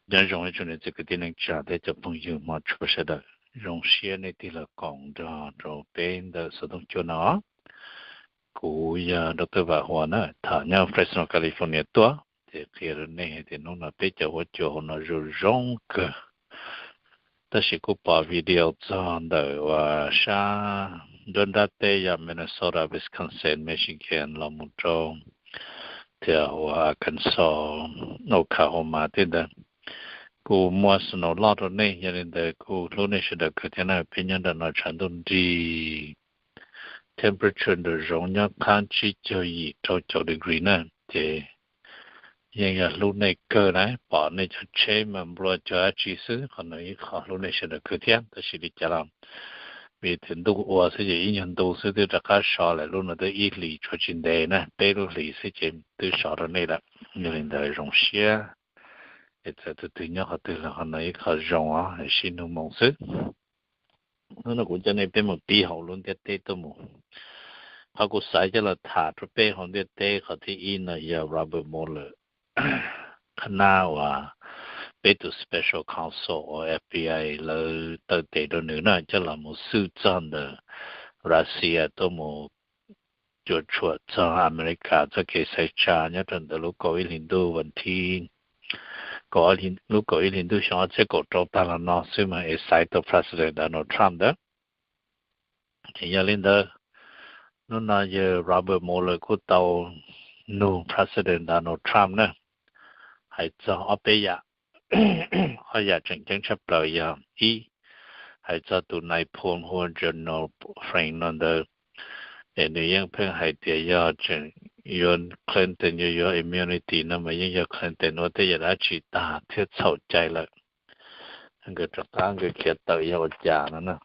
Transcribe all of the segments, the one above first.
Nyob zoo ib tsoom niam txiv kwv tij neej tsa thiab cov phooj ywg hmov tshua sawv daws, zoo siab nej tig los koom nrog rau peb ntawm xov tooj cua no. Kuv yog Doctor Vam Huas na, tham nyob Fresno, California tuaj, ces qhia rau nej hais tias hnub no peb cov huab cua hauv no zoo zoo kawg. Tab sis kuj pom video txog ntawm uas sab nruab nrab teb yog Minnesota, Wisconsin, Michigan los mus rau thiab uas Arkansas, Oklahoma tej ntawd, kuj muaj snow loj rau nej. Yog li ntawd kuj hlub nej sawv daws kawg thiab na. Peb nyob nram no tshav ntuj nrig, temperature nram zoov nyob qhab tsib caug yim rau caum degree na, ces yeej yog hlub nej kawg na. Pom nej cov tsheb mas nplua cov dab tsi xwb, qhov no ib qho hlub nej sawv daws kawg thiab. Tab sis li cas los vim tias ntuj ua xwb ces ib nyuag ntu xwb twb rov qab sov lawm, lub no twb ib hlis tshuav tsis ntev na, peb lub hlis xwb ces twb sov rau nej lawm. Yog li ntawd zoo siab es txawm tus twg nyob qhov twg los qhov no ib qho zoo os, sib nug moo xwb. Hnub no kuv coj nej peb mus pib hauv lub ntiaj teb tuaj mus. Qhov kuv xaiv coj los tham rau peb hauv ntiaj teb qhov thib ib no yog Robert Mueller, qhab nab uas peb tus special counsel uas F B I lawv taw tes rau nws na, coj los mus xwj txog ntawm Russia tuaj mus cuam tshuam txog America txoj kev xaiv tsa nyob rau ntawm lub kaum ib hlis ntuj vas thib, kaum, lub kaum ib hlis ntuj xyoo ob txhiab kaum rau tag los no xwb mas es xaiv tau President Donald Trump ntawd. Ces yog li ntawd, hnub no yawg Robert Mueller kuj tau nug President Donald Trump na, hais txog ob peb yam. Ob yam tseem ceeb tshaj plaws yog ib, hais txog tus nai phoo hu ua General Frank no ntawd, es nws yeej pheej hais tias yog tseem yuav Clinton yuav yuav immunity no mas yeej yog Clinton ua tej yam dab tsi tag thiab txhaum cai lawm. Nkawd rov qab nkawd khiav tawm yog ua cas no na.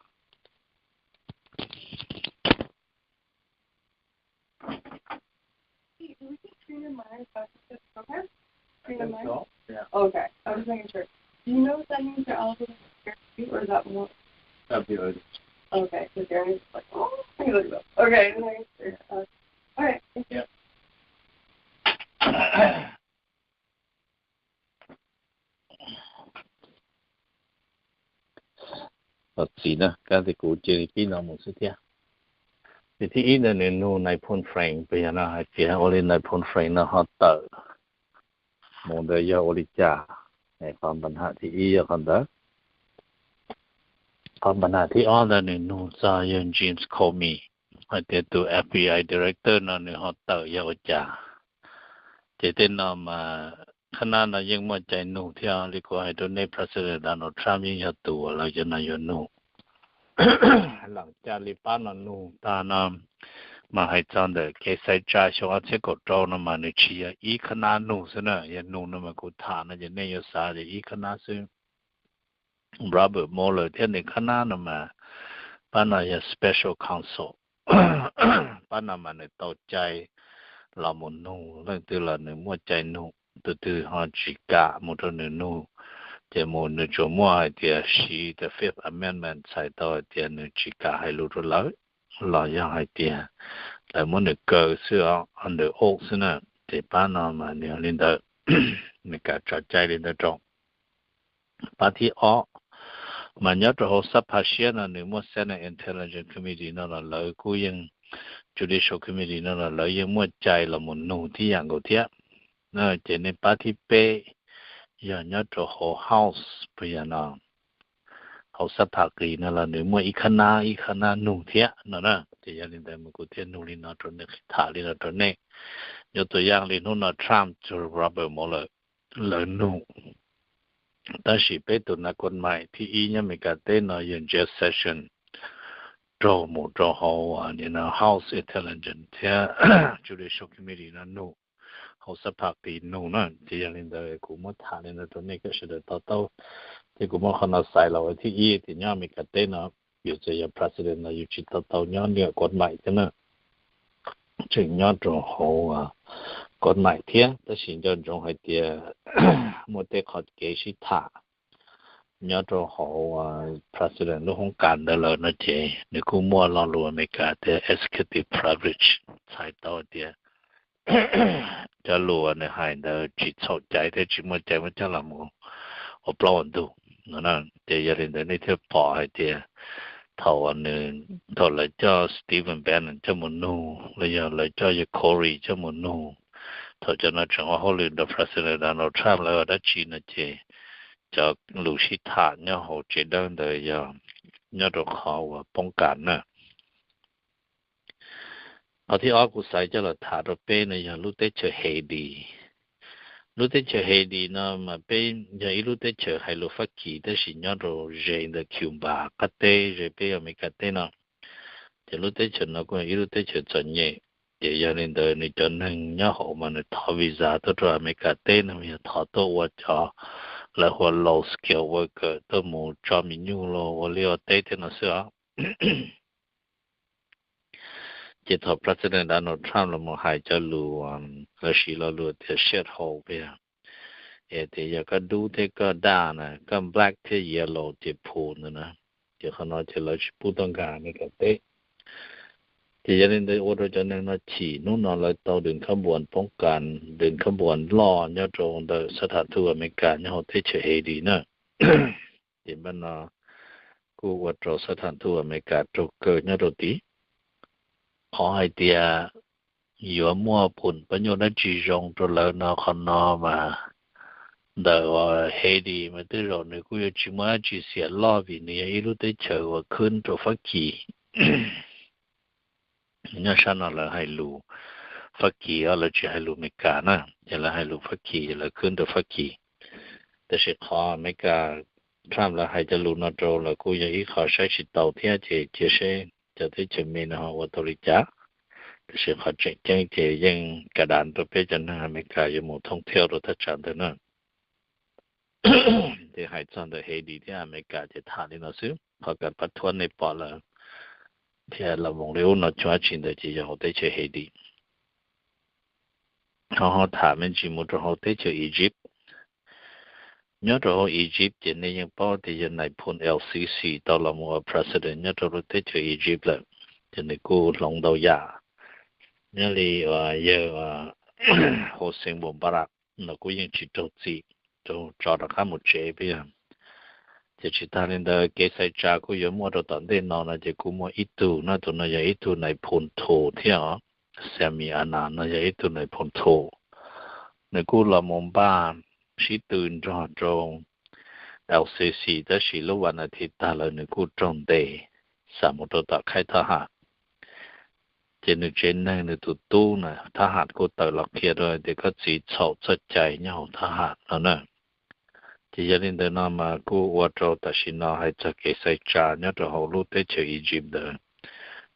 Trina Myers, Doctor Seuss program? Trina Myers? So, yeah. Okay, I was making sure. Do you know if that means they're all going to be here too, or is that more? That'd be early. Okay, because Aaron's like, oh, I gotta go. Okay, nice. Yeah. Uh, all right, thank you. Yeah. Los txiv na, kab tias kuv cia li pib no mus xwb thiab. Ces thib ib ntawd nws nug nai phoo Frank puas yog no hais tias ua li nai phoo Frank no ho tawm mus ntawd yog ua li cas. Qhov npa ham thib ib yog qhov ntawd. Qhov npa ham thib ob ntawd nws nug txog yawg James Comey hais tias tus F B I director no nws ho tawm yog ua cas. Ces tej no mas qhab nab no yeej muaj cai nug thiab, li kuv hais rau nej, President Donald Trump yeej yog tus uas lawv cov no yuav nug. Lam caj li pab no nug tag no mas hais txog ntawm kev xaiv tsa xyoo ob txhiab kaum rau no mas nws tsis yog ib qhab nab nug xwb na. Yog nug no mas kuv tham no ces nej yuav xav tias ib qhab nab xwb. Robert Mueller thiab nws qhab nab no mas pab no yog special counsel. Pab no mas nws tau cai los mus nug leej twg los nws muaj cai nug, tus twg ho tsis kam mus rau nws nug, ces mus nws tsuas muaj hais tias siv the Fifth Amendment txhais tau hais tias nws tsis kam hais lus rau lawv, los yog hais tias lawv muab nws kaw xwb os, under oath xwb na. Ces pab no mas nws li ntawd, nws kam tso cai li ntawd rau. Pab thib ob mas nyob rau hauv xab phas siab no nws muaj Senate Intelligence Committee no los lawv kuj yeej, Judicial Committee no los lawv yeej muaj cai los mus nug tib yam nkaus thiab. Ces nej pab thib peb yog nyob rau hauv House puas yog no, hauv xab phas qis no los nws muaj ib qhab nab ib qhab nab nug thiab no na. Ces yog li ntawd mas kuv thiaj nug li no rau nej, tham li no rau nej. Yuav tus yaj li hnub no Trump txug Robert Mueller lawv nug. Tab sis peb tus nas kos mais thib ib nyob Amelikas teb no yog Jeff Sessions raug mus rau hauv House Intelligence thiab Judicial Committee no nug, hauv xab phas qis nug na. Ces yog li ntawd kuv muab tham li no rau nej kom sawv daws to taub. Ces kuv muab qhov no xaiv los ua thib ib tias nyob Amelikas teb no yus txawm yog president los yus tsis to taub nyob nas kos mais thiab na, tseem nyob rau hauv kos mais thiab. Tab sis nco ntsoov hais tias muaj tej qhov kev sib tham nyob rau hauv president lub hoob kas ntawd lawm no ces nws kuj muaj lo lus Amelikas tias executive privilege, txhais tau tias cov lus uas nws hais ntawd tsis txhaum cai thiab tsis muaj cai muab coj los mus ua plaub ua ntug no. Ces yog li ntawd nej thiaj pom hais tias thaum nws, thaum lawv coj Stephen Bannon coj mus nug los yog lawv coj yawg Corey coj mus nug, thaum cov no tseem ua hauj lwm nrog President Donald Trump lawv ua dab tsi no ces cov lus sib tham nyob hauv tsev dawb ntawd yog nyob rau qhov uas poob kas na. Qhov thib ob kuv xav coj los tham rau peb no yog lub teb chaws Haiti. Lub teb chaws Haiti no mas peb yog ib lub teb chaws hais lus Fab Kis tab sis nyob rau ze ntawm Cuba qab teb ze peb Amelikas teb no. Ces lub teb chaws no kuj yog ib lub teb chaws txom nyem, ces yog li ntawd nws cov neeg nyob hauv mas nws thov visa tuaj rau Amelikas teb no mas yog thov tuaj ua cov lawv hu ua low skilled worker tuaj mus tso me nyuj los ua liaj ua teb thiab no xwb os. Ces thaum President Donald Trump los mus hais cov lus, lawv siv lo lus tias shithole, es tias yog koj dub thiab koj daj na, koj black thiab yellow ces phu ntawd na. Ces qhov no ces lawv tsis pub tuaj nkag Amelikas teb. Ces yog li ntawd ua rau cov neeg no chim, hnub no lawv tau dwm khab npuas poob kas, dwm khab npuas loj nyob rau ntawm xab tham thu Amelikas nyob hauv teb chaws Haiti na. Ces npaj no kuj ua rau xab tham thu Amelikas raug kaw nyob rau tid. Qhov hais tias yuav muaj pum pab nyuj dab tsi zoo rau lawv no, qhov no mas ntawm Haiti mas tej zaum nws kuj yuav tsis muaj dab tsi xiam loj vim nws yog ib lub teb chaws uas khwb rau Fab Kis. Nyob sab no lawv hais lus Fab Kis os, lawv tsis hais lus Amelikas na, ces lawv hais lus Fab Kis, lawv khwb rau Fab Kis. Tab sis qhov Amelikas Trump lawv hais cov lus no rau lawv kuj yog ib qho saib tsis taus thiab, ces cia seb cov teb chaws me no ho ua tau li cas. Tab sis qhov tseem ceeb ces yeej ka dav rau peb cov neeg Amelikas yuav mus thoob thiab rau thaj tsam ntawd na. Ces hais txog ntawm Haiti thiab Amelikas ces tham li no xwb, qhov kav pab thuab nej pom lawm thiab los voos li ub no tsis muaj dab tsi ntawd ces yog hauv teb chaws Haiti. Ho ho tham me ntsis mus rau hauv teb chaws Egypt. Nyob rau hauv Egypt ces nej yeej paub tias yog nais phoo El Sisi tau los mus ua president nyob rau lub teb chaws Egypt lawm, ces nws kuj hloov ntau yam. Nyob li yawg Hosni Mubarak no kuj yeej tsis raug txim, raug tso rov qab mus tsev peb yog. Ces tsis tas li ntawd kev xaiv tsa kuj yuav muaj rau tom ntej no no ces kuj muaj ib tug no, tus no yog ib tug nais phoo thaum thiab os. Sami Anas no yog ib tug nais phoo thaum, nws kuj los mus npaj sib tw nrog rau El Sisi, tab sis lub vas nas thiv tag lawm nws kuj raug ntes xam mus rau tom khaib thab ham. Ces nws tsev neeg nws tus tub na thab ham kuj tawm los qhia rau tias koj txiv txhaum txoj cai nyob hauv thab ham no na. Ces yog li ntawd no mas kuj ua rau tam sim no hais txog kev xaiv tsa nyob rau hauv lub teb chaws Egypt ntawd,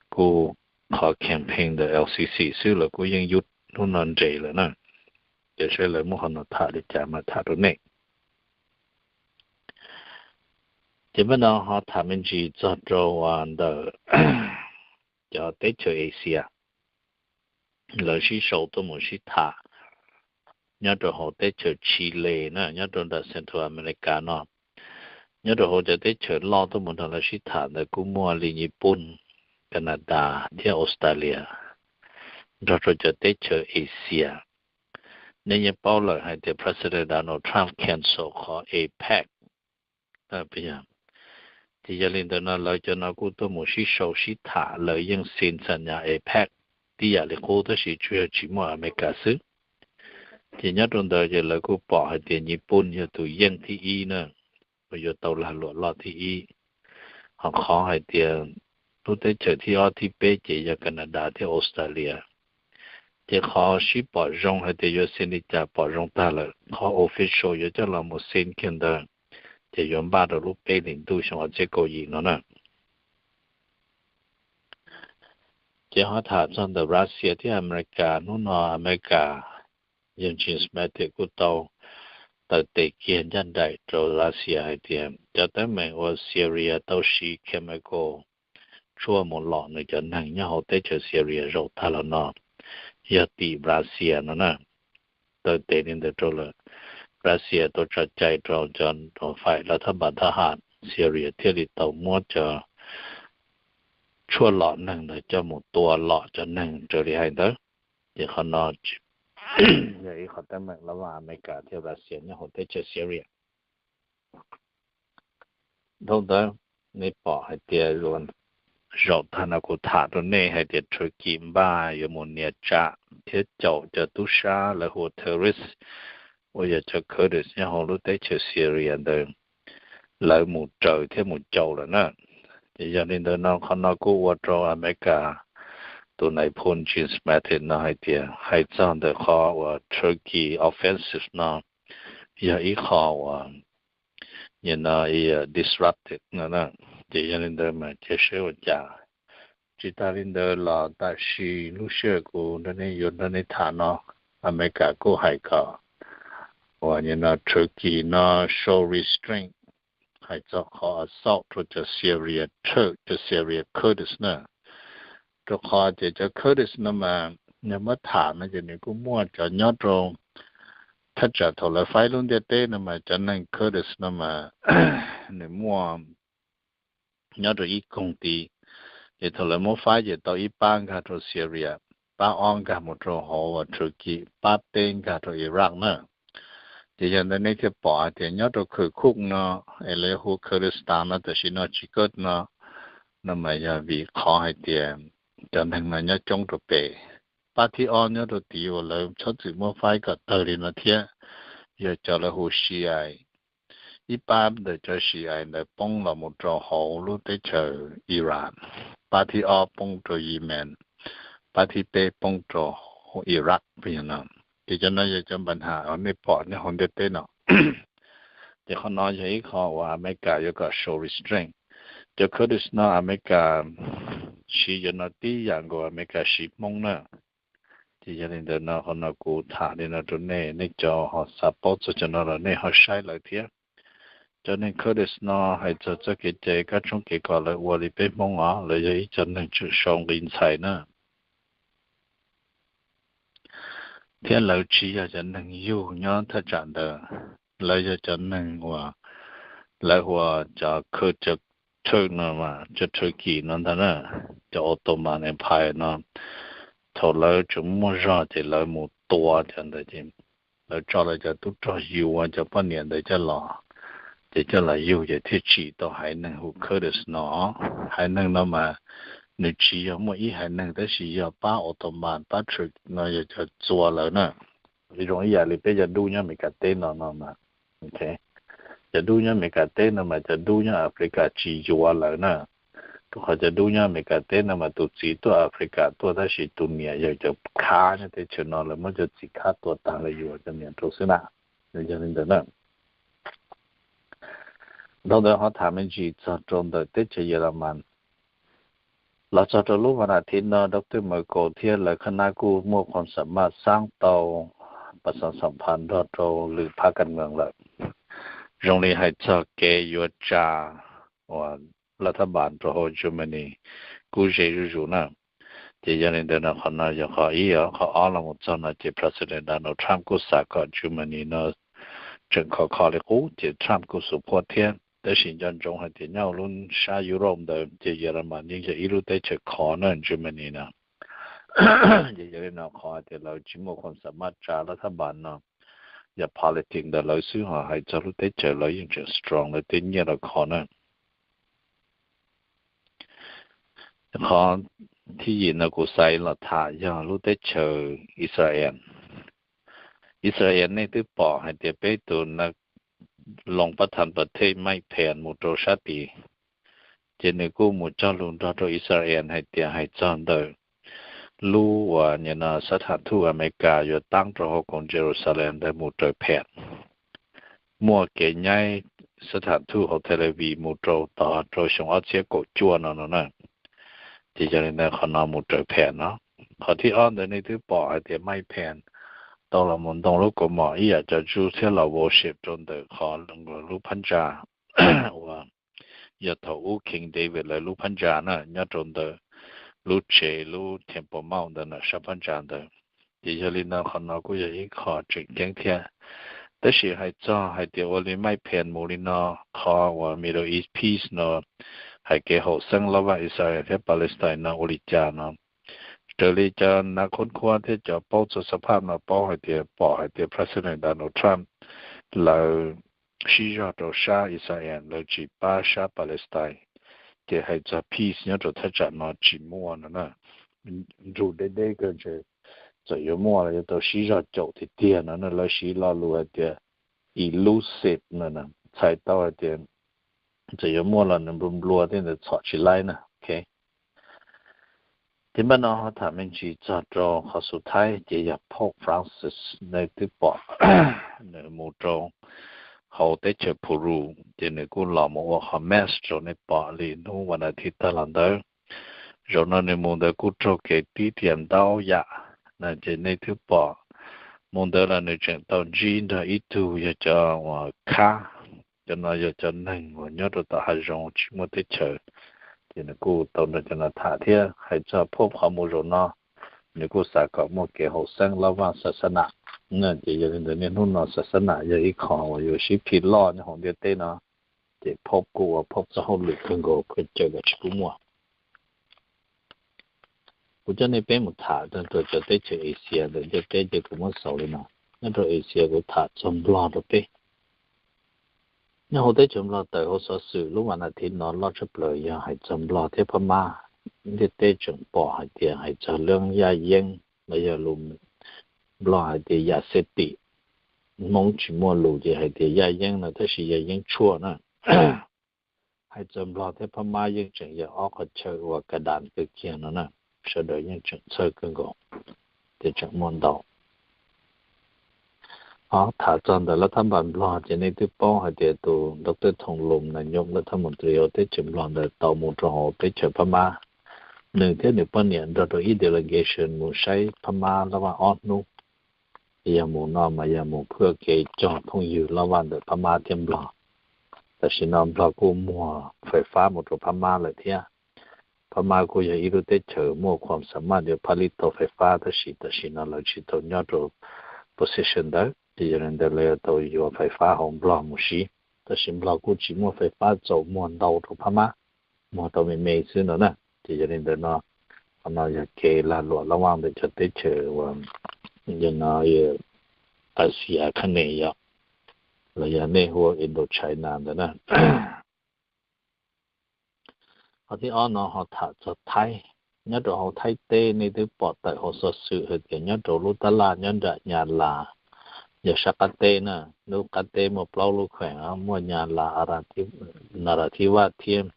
kuj qhov campaign ntawm El Sisi xwb los kuj yeej yub hnub no nres lawm na. Ces saib lawv muab qhov no tham li cas mas tham rau nej. Ces npaj no ho tham me ntsis txog rau ntawm cov teb chaws Asia, lawv sib sau tuaj mus sib tham nyob rau hauv teb chaws Chile na, nyob rau ntawm Central America no. Nyob rau hauv cov teb chaws loj tuaj mus nrog lawv sib tham ntawd kuj muaj li Nyij Pooj, Canada thiab Australia, nrog rau cov teb chaws Asia. Nej yeej paub lawm hais tias President Donald Trump cancel qhov APEC. Ces yog li ntawd no lawv cov no kuj tuaj mus sib sau sib tham, lawv yeej xin xam nyas APEC tib yam li qub tab sis tsuas yog tsis muaj Amelikas xwb. Ces nyob rau ntawd ces lawv kuj pom hais tias Nyij Pooj yog tus yeej thib ib na, uas yuav tau lag luam loj thib ib. Ho qhov hais tias lub teb chaws thib ob thib peb ces yog Canada thiab Australia. Ces qhov sib pom zoo hais tias yuav xin li cas pom zoo tag lawm, qhov official yuav coj los mus xin kiag ntawd ces yuav npaj rau lub peb hlis ntuj xyoo ob txhiab kaum yim no na. Ces ho tham txog ntawm Russia thiab America, hnub no America yawg James Mattis kuj tau taw tes kiag ncaj nraim rau Russia hais tias cov teeb meem uas Syria tau siv chemical tshuaj mus lom nws cov neeg nyob hauv teb chaws Syria zaum tag los no yog tim Russia no na. Taw tes li ntawd rau lawm, Russia tau tso cai rau cov faim lav thab npas thab ham Syria thiaj li tau muab cov tshuaj lom neeg ntawd coj mus tua lom cov neeg raws li hais ntawd. Ces qhov no yog ib qhov teeb meem lab vaj Amelikas thiab Russia nyob hauv teb chaws Syria. Dhau ntawd, nej pom hais tias zaum tag no kuv tham rau nej hais tias Turkey npaj yuav mus nias tsam thiab caum cov tub sab lawv hu ua terrorist uas yog cov Kurdish nyob hauv lub teb chaws Syria ntawd, lawv mus raws thiab mus caum lawm na. Ces yog li ntawd no qhov no kuj ua rau Amelikas tus nai phoo James Mattis no hais tias hais txog ntawm qhov uas Turkey offensive no yog ib qho uas nim no disrupted no. Ces yog li ntawd mas cia seb ua cas. Tsis tas li ntawd los tam sim lub sij hawm kuv nrog nej yuav nrog nej tham no, Amelikas kuj hais kom uas nim no Turkey no show restraint hais txog qhov assault rau cov Syria Turk, cov Syria Kurdish na. Rau qhov tias cov Kurdish no mas yog muab tham no ces nws kuj muaj cov nyob rau thaj tsam thaum lawv faib lub ntiaj teb no mas cov neeg Kurdish no mas nws muaj nyob rau ib koog tid. Ces thaum lawv muab faib ces tau ib pab nkag rau Syria, pab ob nkag mus rau hauv Turkey, pab peb nkag rau Iraq na. Ces yog ntawd nej thiaj pom hais tias nyob rau Kirkuk no es lawv hu Kurdistan no tam sim no tsis kaj no, no mas yog vim qhov hais tias cov neeg no nyob coob rau pem. Pab thib ob nyob rau tid uas lawv txhob txwm muab faib kom tawg li no thiab, yog cov lawv hu Shiite. Ib pab ntawm cov Shiite ntawd poob los mus rau hauv lub teb chaws Iran, pab thib ob poob rau Yemen, pab thib peb poob rau hauv Iraq no. Ces cov no yog cov npa nham uas nej pom nyob hauv ntiaj teb no. Ces qhov no yog ib qho uas Amelikas yuav kom show restraint. Cov Kurdish no Amelikas siv cov no tib yam nkaus Amelikas siv Hmoob na. Ces yog li ntawd no qhov no kuv tham li no rau nej, nej cov ho xav paub txog cov no los nej ho saib lawv thiab. Cov neeg Kurdish no hais txog txoj kev cai kab tshoob kev kos lawv ua li peb Hmoob os, lawv yog ib cov neeg tseem sau nqi ntxhais na. Thiab lawv tsis yog cov neeg yug nyob thaj tsam ntawd, lawv yog cov neeg uas lawv hu ua cov Kurd, cov Turk no mas, cov Turkey no ntag na, cov Ottoman Empire no. Thaum lawv tseem muaj zog ces lawv mus tua cov ntawd ces lawv tso lawv cov tub rog yuav cov poj niam ntawd coj los, ces coj los yug ces thiaj tsim tau haiv neeg hu Kurdish no. Haiv neeg no mas nws tsis yog muaj ib haiv neeg tab sis yog pab Ottoman pab Turk no yog cov txua lawv na. Zoo ib yam li peb cov dub nyob Amelikas teb no no mas, cov dub nyob Amelikas teb no mas cov dub nyob Africa tsis yuav lawv na. Rau qhov cov dub nyob Amelikas teb no mas tus txiv tuaj Africa tuaj tab sis tus niam yog cov khab nyob teb chaws no, lawv muab cov txiv khab tua tag lawv yuav cov niam rau xwb na. Yog li ntawd na, dhau ntawd ho tham me ntsis txog rau ntawm teb chaws Yelamas. Los txog rau lub vas nas thiv no Doctor Merkel thiab lawv khab nab kuj muaj qhov xam maj xaab tau pas xav xam phas nrog rau lwm phab kas mees lawm. Zoo li hais txog kev yuav tsa uas laj thab npas rau hauv Germany kuj ze zuj zus na. Ces yog li ntawd no qhov no yog qhov ib os. Qhov ob los mus txog no ces President Donald Trump kuj xav kom Germany no tseem khov kho li qub ces Trump kuj support thiab. Tab sis nco ntsoov hais tias nyob hauv lub sab Europe ntawd ces Yelamas yeej yog ib lub teb chaws khov na Germany na. Ces yog li no qhov tias lawv tsis muaj qhov xam maj tsa laj thab npas no, yog politics ntawm lawv xwb, ho hais txog lub teb chaws lawv yeej tseem strong, lawv tej nyiaj los khov na. Qhov thib yim no kuv xav los tham yog lub teb chaws Israel. Israel nej twb pom hais tias peb tus na, loos pab thas pas thej Mike Pence mus rau sab tid, ces nws kuj mus cog lus nrog rau Israel hais tias hais txog ntawm lub uas nim no xab tham thuj Amelikas yuav taab rau hauv koom Jerusalem ntawd mus raws pham. Muaj kev nyaib xab tham thuj hauv Tel Aviv mus rau tod rau xyoo ob txhiab kaum cuaj no no na. Ces yog li ntawd qhov no mus raws pham no. Qhov thib ob ntawd nej twb pom hais tias Mike Pence tau los mus ntoo lub kaus mom ib yam cov Jew thiab los worship rau ntawm qhov lub phab ntsa uas yog thaum ub King David lawv lub phab ntsa na, nyob rau ntawm lub tsev lub Temple Mount ntawd na, sab phab ntsa ntawd. Ces yog li no qhov no kuj yog ib qho tseem ceeb thiab. Tab sis hais txog hais tias ua li Mike Pence mus li no, qhov uas Middle East peace no, hais kev haum xeeb loj vaj Israel thiab Palestine no ua li cas no, raws li cov nav khoob khuab thiab cov paub txog xab phaj no paub hais tias pom hais tias President Donald Trump lawv sib zog rau sab Israel, lawv tsis pab sab Palestine. Ces hais txog peace nyob rau thaj tsam no tsis muaj no na. Nrug deb deb kawg ntshe txawm yuav muaj los yuav tau sib zog caum tiag tiag no na. Lawv siv lo lus hais tias elusive no na, txhais tau hais tias txawm yuav muaj los nws nplua nplua tej ntawd txhom tsis laib na. Ok, ces npaj no ho tham me ntsis txog rau qhov xub thawj ces yog Pope Francis, nej twb pom nws mus rau hauv teb chaws Peru, ces nws kuj los mus ua qhov mass rau nej pom li hnub vas nas thiv tag los ntawd. Zaum no nws mus ntawd kuj raug kev tib tiam ntau yam na, ces nej twb pom mus ntawd los nws tseem tau ntsib nrog ib tug yog cov uas khab, cov no yog cov neeg uas nyob rau tom hav zoov tsis muaj teb chaws, ces nws kuj tau nrog cov no tham thiab. Hais txog Pope qhov mus zaum no, nws kuj xav kom muaj kev haum xeeb lab vaj xa xab nam. Ces yog li ntawd niaj hnub no xa xab nam yog ib qho uas yuav sib khi loj nyob hauv ntiaj teb no, ces Pope kuj ua Pope txoj hauj lwm kawg nkaus, pheej cawm kom tsis pub muaj. Kuv coj nej peb mus tham rau cov teb chaws Asia ntawm ntiaj teb ces kuv muab xaus li no. Nyob rau Asia kuv tham txog Nplog rau peb. Nyob hauv teb chaws Nplog tawm hauv xov xwm lub vas nas thiv no loj tshaj plaws yog hais txog Nplog thiab Phab Mab. Ntiaj teb tseem pom hais tias hais txog lub yaj yeeb los yog lus Nplog hais tias yam xej tim, Hmoob tsis muaj lus ces hais tias yaj yeeb no tab sis yog yeeb tshuaj na. Hais txog Nplog thiab Phab Mab yeej tseem yog ob qhov chaw uas ka das kawg kiag no na, sawv daws yeej tseem txhawj kawg nkaus, ces tseem muaj ntau. Ho tham txog ntawm lab thab npas Nplog ces nej twb paub hais tias tus Doctor Thong Lum nas nyom lab thab mus ntawm hauv teb chaws Nplog ntawd tau mus rau hauv teb chaws Phab Mab. Nws thiab nws poj niam nrog rau ib delegation mus saib Phab Mab lab vaj ob hnub. Yog mus no mas yog mus phwj kev cog phooj ywg lab vaj ntawm Phab Mab thiab Nplog. Tam sim no Nplog kuj muag fais fab mus rau Phab Mab lawm thiab. Phab Mab kuj yog ib lub teb chaws muaj khuam xa maj yuav phaj lij tau fais fab, tab sis tam sim no lawv tsis tau nyob rau position ntawd, ces yog li ntawd lawv yuav tau yuav fais fab hauv Nplog mus siv. Tab sis Nplog kuj tsis muaj fais fab txaus muag ntau rau Phab Mab, muag tau me me xwb no na. Ces yog li ntawd no, qhov no yog kev lag luam lab vaj ntawm cov teb chaws uas yog no Asia Khab Nes yom, los yog nej hu ua Indochina ntawd na. Qhov thib ob no ho tham txog Thaib. Nyob rau hauv Thaib teb nej twb pom tawm hauv xov xwm hais tias nyob rau lub tab laj nyob nram Nyas Las, yog sab qab teb na, lub qab teb muaj plaub lub kheem, muaj Nyas Las, Narathivas thiab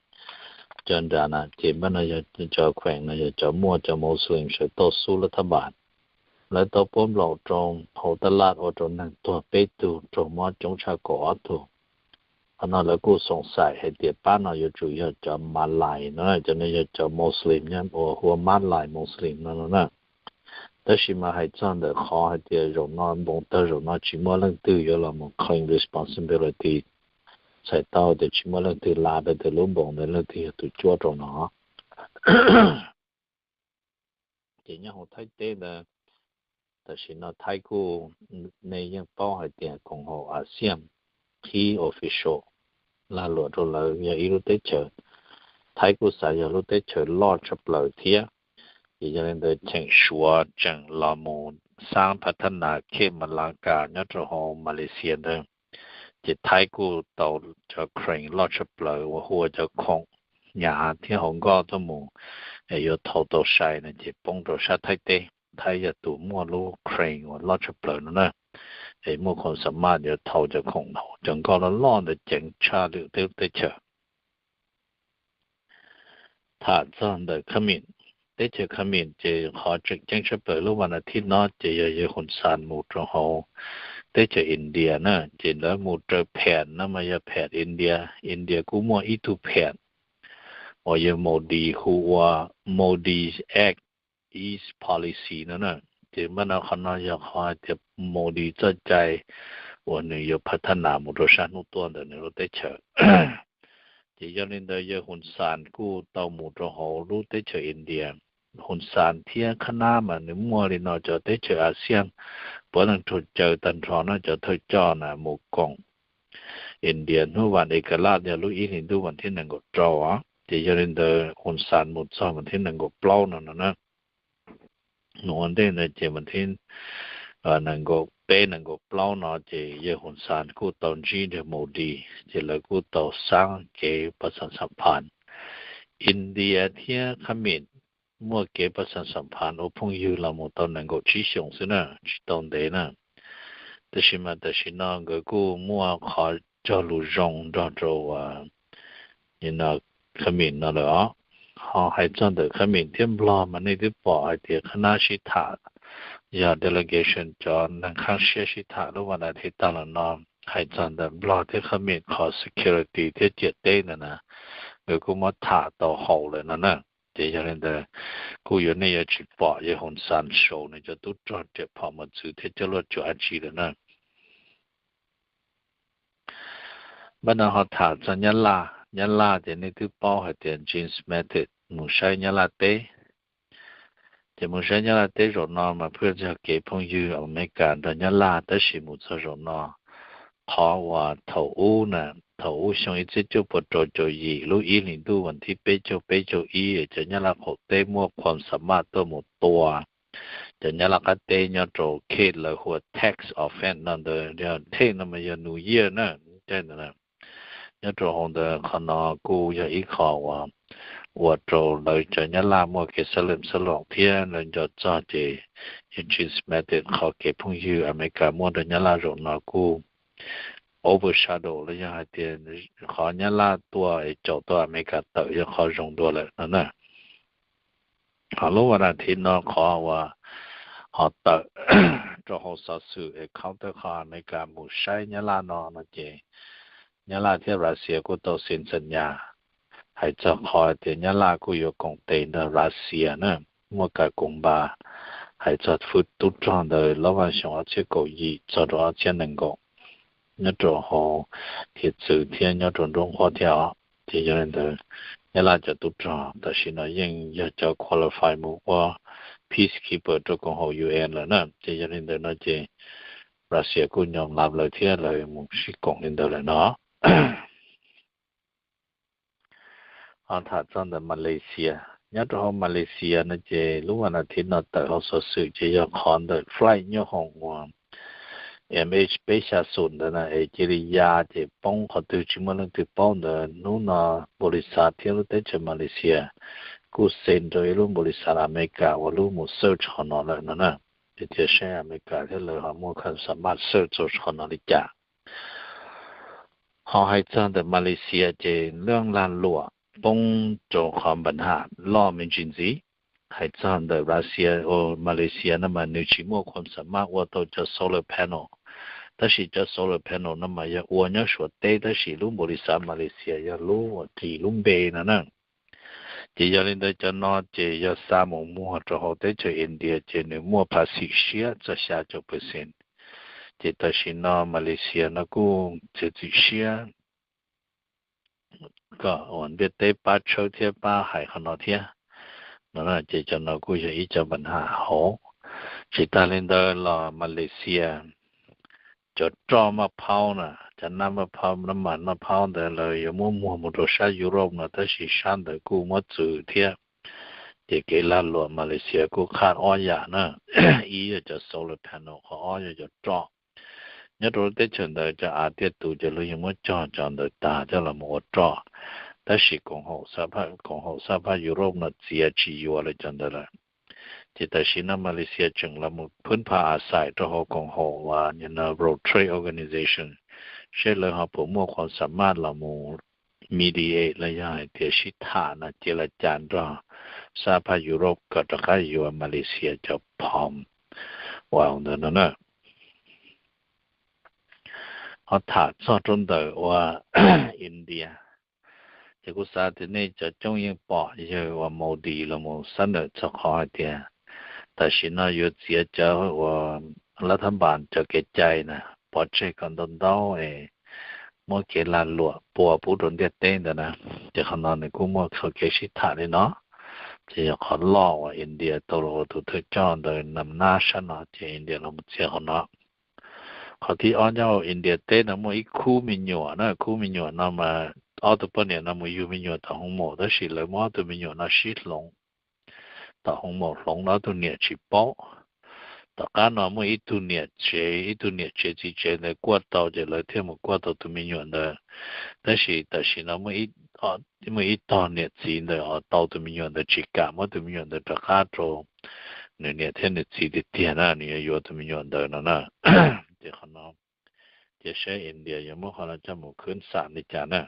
cov nram na, ces npaj no yog cov kheem no yog cov muaj cov Muslim sawv tauj xub lab thab npas. Lawv tau puab nplaum rau hauv tab laj ua rau neeg tuag peb tug, raug mob coob tshaj kaum ob tug. Qhov no lawv kuj xoom xaim hais tias pab no yuav tsum yog cov Malay no, cov no yog cov Muslim nyob uas hu ua Malay Muslim no no na. Tab sis mas hais txog ntawm qhov hais tias zaum no npoov tag zaum no tsis muaj leej twg yuav los mus claim responsibility, txhais tau tias tsis muaj leej twg la rau tias lub npoov ntawd leej twg yog tus cuab rau no. Ces nyob hauv Thaib teb ntawd, tam sim no Thaib kuj, nej yeej paub hais tias koom haum ASEAN qhib official lag luam rau lawv yog ib lub teb chaws. Thaib kuj xav yog lub teb chaws loj tshaj plaws thiab, ces yog li ntawd cheem Suav tseem los mus xab phav thab nas khej Malacca nyob rau hauv Malaysia ntawd. Ces Thaib kuj tau cov crane loj tshaj plaws uas hu ua cov khoom hnyav thiab hauv nkoj tuaj mus, es yuav thau tau sai no ces poob rau sab Thaib teb. Thaib yog tus muaj lub crane uas loj tshaj plaws no na, es muaj khoom xa maj yuav thau cov khoom hauv cov nkoj loj loj ntawd ceev tshaj lwm teb lub teb chaws. Tham txog ntawm Khab Mim, teb chaws Khab Mim ces qhov tseem ceeb tshaj plaws lub vas nas thiv no ces yog yawg Hun San mus rau hauv teb chaws India na, ces lawv mus raws phem no mas yog phem India. India kuj muaj ib tug phem uas yawg Modi hu ua Modi Act East Policy no na. Ces npaj no qhov no yog qhov hais tias Modi txoj cai uas nws yuav phav thab nas mus rau sab hnub tuaj ntawm nws lub teb chaws. Ces yog li ntawd yawg Hun San kuj tau mus rau hauv lub teb chaws India. Hun San thiab Khab Nab mas nws muaj li no cov teb chaws ASEAN puav leej raug caw tag nrho no cov thawj coj na mus koom India hnub vas Ekalas yog lub ib hlis ntuj vas thib nees nkaum rau. Ces yog li ntawd Hun San mus txog vas thib nees nkaum plaub no no na. Mus ua ntej ntawd ces vas thib nees nkaum peb nees nkaum plaub no ces yawg Hun San kuj tau ntsib nrog Modi, ces lawv kuj tau xaab kev pab xam xam phas. India thiab Khab Mim muaj kev pab xam xam phas ua phooj ywg los mus tau nees nkaum tsib xyoos xwb na, tsis tau ntev na. Tab sis mas tam sim no nkawd kuj muaj qhov cog lus zoo nrog rau Khab Mim no lawm os. Ho hais txog ntawm Khab Mim thiab Nplog mas nej twb pom hais tias qhab nab sib tham, yog delegation cov neeg qhab siab sib tham lub vas das thiv tag los no, hais txog ntawm Nplog thiab Khab Mim qhov security thiab ciam teb ntawd na, nkawd kuj muab tham tau haum lawm no na. Ces yog li ntawd kuj yuav nej yuav tsis pom yawg Hun San sau nws cov tub rog riam phom mos txwv thiab coj luaj cuam dab tsi lawm na. Npaj no ho tham txog Nyab Laj. Nyab Laj ces nej twb paub hais tias James Mattis mus saib Nyab Laj teb. Ces mus saib Nyab Laj teb zaum no mas pheej yog kev phooj ywg Amelikas nrog Nyab Laj, tab sis mus txog zaum no, qhov uas thaum ub na, thaum ub xyoo ib txhiab cuaj puas rau caum yim lub ib hlis ntuj vas thib peb caug peb caug ib, cov Nyab Laj qaum teb muaj qhuas xa maj tuaj mus tua cov Nyab Laj qab teb nyob rau case lawv hu ua tax offense no ntawd, yog tax no mas yog New Year na, caij ntawd na. Nyob rau hauv ntawd qhov no kuj yog ib qho uas ua rau lawv cov Nyab Laj muaj kev xab leem xab loos thiab lawv nco txog ces yawg James Mattis qhov kev phooj ywg Amelikas muaj rau Nyab Laj zaum no kuj overshadow los yog hais tias qhov Nyab Laj tua es caum tau Amelikas tawm yog qhov zoo dua lawm no na. Ho lub vas das thiv no qhov uas ho tawm rau hauv xov xwm es counter qhov Amelikas mus saib Nyab Laj no no ces Nyab Laj thiab Russia kuj tau xees xam nyas hais txog qhov tias Nyab Laj kuj yuav koom tes nrog Russia na, muaj kas koos npas hais txog fwv tub rog ntawd lub vaj xyoo ob txhiab kaum yim txog rau ob txhiab nees nkaum nyob rau hauv hiav txwv thiab nyob rau nruab nqhuab thiab os. Ces yog li ntawd, Nyab Laj cov tub rog tam sim no yeej yog cov qualify mus ua peacekeeper rau koom haum U N lawm na. Ces yog li ntawd no ces Russia kuj nyob lav lawv thiab lawv mus sib koom li ntawd lawm no. Ho tham txog ntawm Malaysia, nyob rau hauv Malaysia no ces lub vas das thiv no tawm hauv xov xwm ces yog qhov ntawm flight nyob hauv uas M H peb xya xum ntawd na es cia li ya ces poob qhov twg tsis muaj leej twg paub ntawd. Hnub no npaum li xav thiab lub teb chaws Malaysia kuj xees rau ib lub npaum li xav Amelikas ua lub mus search qhov no lawm no na. Ces cia saib Amelikas thiab lawv ho muaj kham xa maj search txog qhov no li cas. Ho hais txog ntawm Malaysia ces lub lag luam poob rau qhov npa ham loj me ntsis ntxiv. Hais txog ntawm Russia, Malaysia no mas nws tsis muaj kham xa maj ua tau cov solar panel, tab sis cov solar panel no mas yog ua nyob Suav teb tab sis lub npaum li xav Malaysia yog lub uas ris lub npe no na. Ces yog li ntawd cov no ces yog xa mus muag rau hauv teb chaws India ces nws muaj phas xim siab txog xya caum percent. Ces tam sim no Malaysia no kuj txiav txim siab kom uas ntiaj teb pab tshawb thiab pab hais qhov no thiab no. Ces cov no kuj yog ib cov npa ham hauv. Tsis tas li ntawd los Malaysia cov roj maj phaub na, cov nab maj phaub, nab mas maj phaub ntawd lawv yuav muab muag mus rau sab Europe no tab sis sab ntawd kuj muab txwv thiab. Ces kev lag luam Malaysia kuj qhaj ob yam na, ib yog cov solar panel, qhov ob yog cov roj. Nyob rau lub teb chaws ntawd cov av tiaj tus ces luag yeej muab cog cov ntawd tag coj los mus ua roj, tab sis koom haum xab phaj Europe no txiav tsis yuav lawv cov ntawd lawm. Ces tam sim no Malaysia tseem los mus phwb pha a xais rau hauv koom haum uas World Trade Organization, seb lawv ho puas muaj kham xa maj los mus mediate los yog hais tias sib tham no cia li cas nrog xab phaj Europe kom rov qab yuav Malaysia cov phom uas ntawd no na. Ho tham txog rau ntawm uas India, ces kuv xav tias nej cov coob yeej pom yawg uas Modi los mus xab nawm txog qhov hais tias tam sim no yuav txiav cov uas lav thab npas cov kev cai na pov tseg kom ntau ntau es muab kev lag luam pua pub rau ntiaj teb ntawd na. Ces qhov no nws kuj muaj txhua kev sib tham li no. Ces yog qhov loj uas India tau los ua tus thawj coj ntawd nam nab sab no ces India los mus txiav qhov no. Qhov thib ob, nyob hauv India teb no muaj ib khub me nyuam na, khub me nyuam no mas ob tug poj niam no mus yug me nyuam tom hoo maum tab sis lawv muab ob tug me nyuam no sib hloov tom hoo maum hloov no ob tug niam tsis paub. Tom qab no muaj ib tug niam tsev, ib tug niam tsev txiv tsev ntawd kuaj tau ces lawv thiaj mus kuaj tau tus me nyuam ntawd. Tab sis tam sim no muaj ib tog niam txiv ntawd tau tus me nyuam ntawd tsis kam muab tus me nyuam ntawd rov qab rau nws niam thiab nws txiv tiag tiag na, nws yuav yuav tus me nyuam ntawd no na. Ces qhov no ces saib India yuav muab qhov no coj mus khwb xam li cas na.